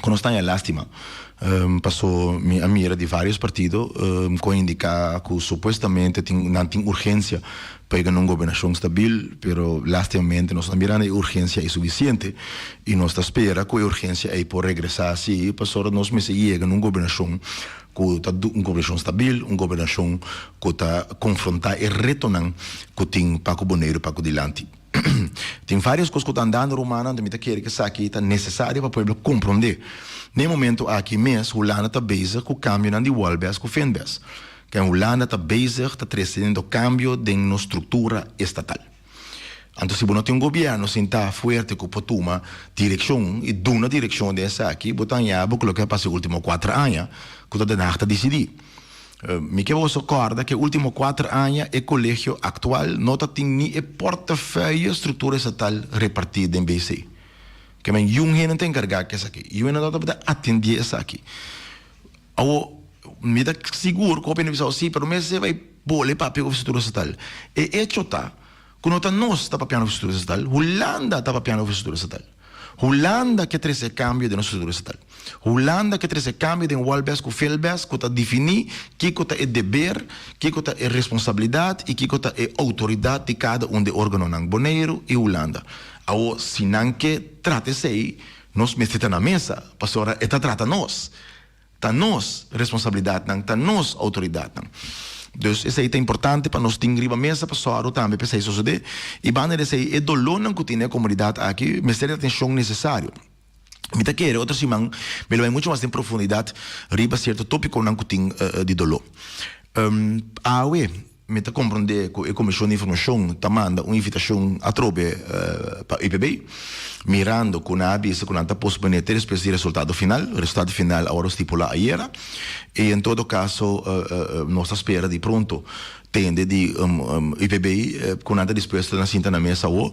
Ku nos ta haña lástima, paso mi a mira di vários partido ku a indiká ku supuestamente tin nan tin urgensia pa yega na un gobernashon stabil, pero lástimamente nos no ta mirando e urgensia ei sufisiente i nos ta spera ku e urgensia ei por regresá sí pasobra nos mester yega na un gobernashon ku ta un gobernashon stabil, un gobernashon ku ta konfrontá e retonan ku tin pa ku Boneiru pa ku dilanti. Tin varios kos ku ta andando rumannan, anto mi ta kere ku esaki ta nesesario pa pueblo komprondé. Na e momento aki mes Hulanda ta bezig ku kambionan di Wolbes ku Finbes. Ken Hulanda ta bezig ta tresiendo kambio den nos struktura estatal. Anto si bo no tin un gobièrnu sintá fuerte ku por tuma direkshon i duna direkshon den esaki, bo ta haña bo ku loke a pasa e último kuater aña ku ta Den Haag ta disidí. Mi ke boso kòrda ku e último kuater aña e kolegio aktual no ta tin ni e portefeuille struktura estatal repartí den BC. Ke men yun hende ta enkargá ku esaki. Yun hende no tabata atendé esaki. Awor, mi ta sigur ku hopi hende bisa, sí, pero mester bai bole papia ku struktura estatal. E echo ta ku no ta nos ta papiando ku struktura estatal, Hulanda ta papiando ku struktura estatal. Hulanda ke trese kambio den nos struktura estatal. Hulanda ke trese kambio den Wolbes ku Filbes ku ta definí kiko ta e deber, kiko ta e responsabilidat i kiko ta e outoridat di kada un di e organonan, Boneiru i Hulanda. Awor, si nan ke trata esei, nos mester ta na mesa, pasobra e ta trata nos. Ta nos responsabilidatnan, ta nos outoridatnan. Dus esei ta importante pa nos tin riba mesa pa sòru tambe pa esei sosodé. I banda di esei e dolónan ku tin den e komunidat aki mester di atenshon nesesario. Mi ta kere otro siman mi lo bai muchu mas den profundidat riba sierto tópikonan ku tin di doló. Awe. Mi ta komprondé ku e Komishon di Informashon ta manda un invitashon atrobe pa UPB, mirando ku nan a bisa ku nan ta posponé te despues di resultado final. Resultado final a wòrdu stipulá ayera i en todo kaso nos ta spera di pronto tende di UPB ku nan ta dispuesto na sinta na mesa awor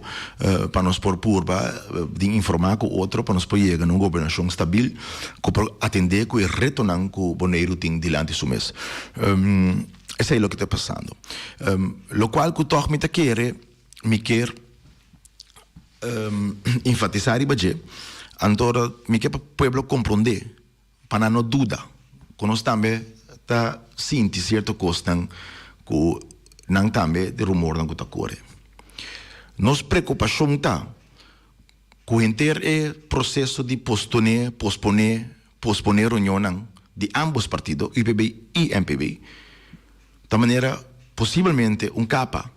pa nos por purba di informá ku otro pa nos por yega na un gobernashon stabil ku por atendé ku e retonan ku Boneiru tin dilanti su mes. Esei loke ta pasando. Lokual ku tòg mi ta kere, mi kier enfatisá riba dje, anto mi ke pa pueblo komprondé, pa nan no duda ku nos tambe ta sinti sierto kosnan ku nan tambe di rumornan ku ta kore. Nos preokupashon ta ku henter e proseso di postoné, posponé, Posponé reunionnan di ámbos partido, UPB i MPB, ta manera posibelmente un kapa,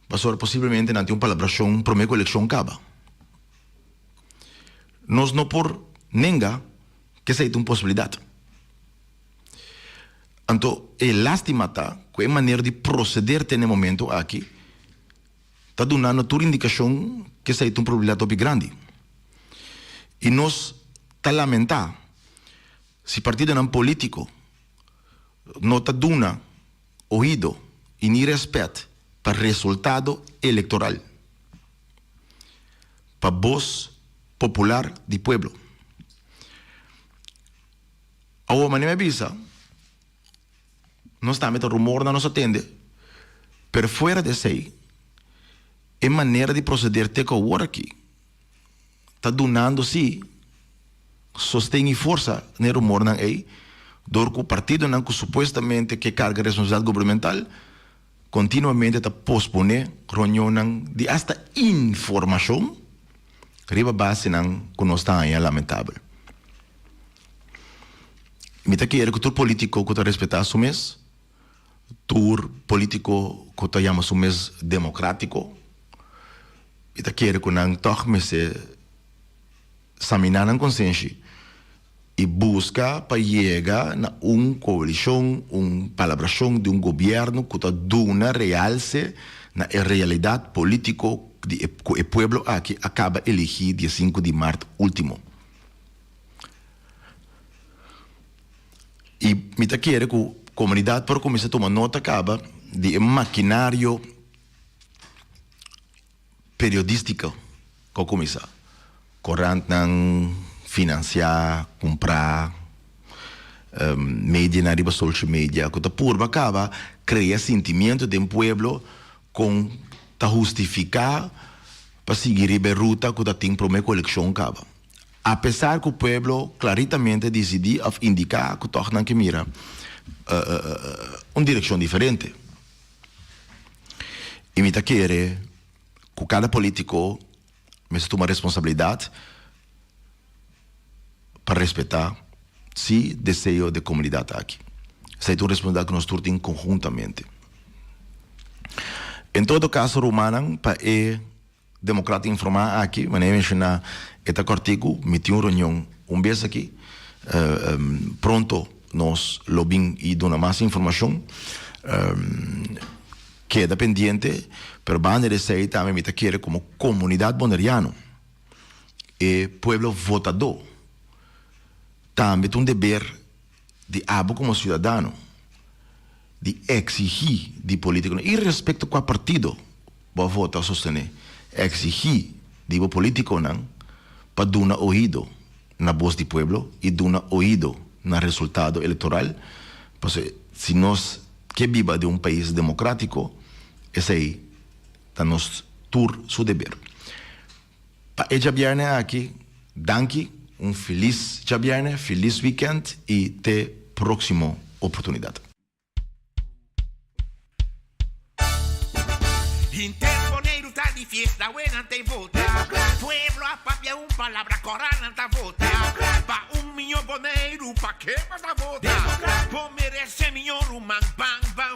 pasobra posibelmente nan tin un palabrashon promé ku elekshon kaba. Nos no por nenga ku esei ta un posibilidat. Anto e lástima ta ku e manera di proseder te na e momento aki ta dunando tur indikashon ku esei ta un probabilidat hopi grandi. I nos ta lamentá si partidonan polítiko no ta duna oido i ni rèspèt pa resultado elektoral, pa bos popular di pueblo. Awor manera mi a bisa, nos tambe ta rumornan nos a tende, pero fuera di esei e manera di proseder te ku awor aki ta dunando sí sosten i forsa n'e rumornan ei dor ku partidonan ku supuestamente ke karga responsabilidat gubernamental kontinuamente ta posponé reunionnan di asta informashon riba basenan ku nos ta haña lamentabel. Mi ta kere ku tur polítiko ku ta respetá su mes, tur polítiko ku ta yama su mes demokratiko, mi ta kere ku nan tòg mester saminá nan konsenshi i buska pa yega na un koalishon, un palabrashon di un gobièrnu ku ta duna realse na e realidat polítiko di e ku e pueblo aki a kaba eligí dia sinku di mart último. I mi ta kere ku komunidat por kuminsá tuma nota kaba di e makinario periodístiko ku a kuminsá. Korantnan finansiá, kumprá, medianan riba social media ku ta purba kaba krea sintimiento den pueblo kon ta hustifiká pa sigui riba e ruta ku ta tin promé ku elekshon kaba. Apesar ku pueblo klaritamente disidí òf indiká ku tòg nan ke mira un direkshon diferente. I mi ta kere ku kada polítiko mester tuma responsabilidat pa respetá si deseo di e komunidat aki. Esei ta un responsabilidat ku nos tur tin konhuntamente. En todo kaso rumannan pa e Demokrat informá aki, manera mi menshoná e ta kòrtiku, mi tin un reunion un bes aki, pronto nos lo bin i duna mas informashon. Keda pendiente, pero banda di esei tambe mi ta kere komo komunidat boneriano, e pueblo votadó tambe ta un deber di abo komo siudadano di eksigí di politikonan, irespekto kua partido bo a vota o sostené, eksigí di bo politikonan pa duna oido na bos di pueblo i duna oido na resultado elektoral, pasobra si nos ke biba den un pais demokratiko esei ta nos tur su deber. Pa e djabièrnè aki, danki, un felis djabièrnè, felis wikènt i te próksimo oportunidat. Henter Boneiru ta di fiesta, we nan ta vota. Pueblo a papia un palabra, kora nan ta vota. Pa un miño Boneiru, pa ke bo ta vota? Bo merese miño ruman, ban ban.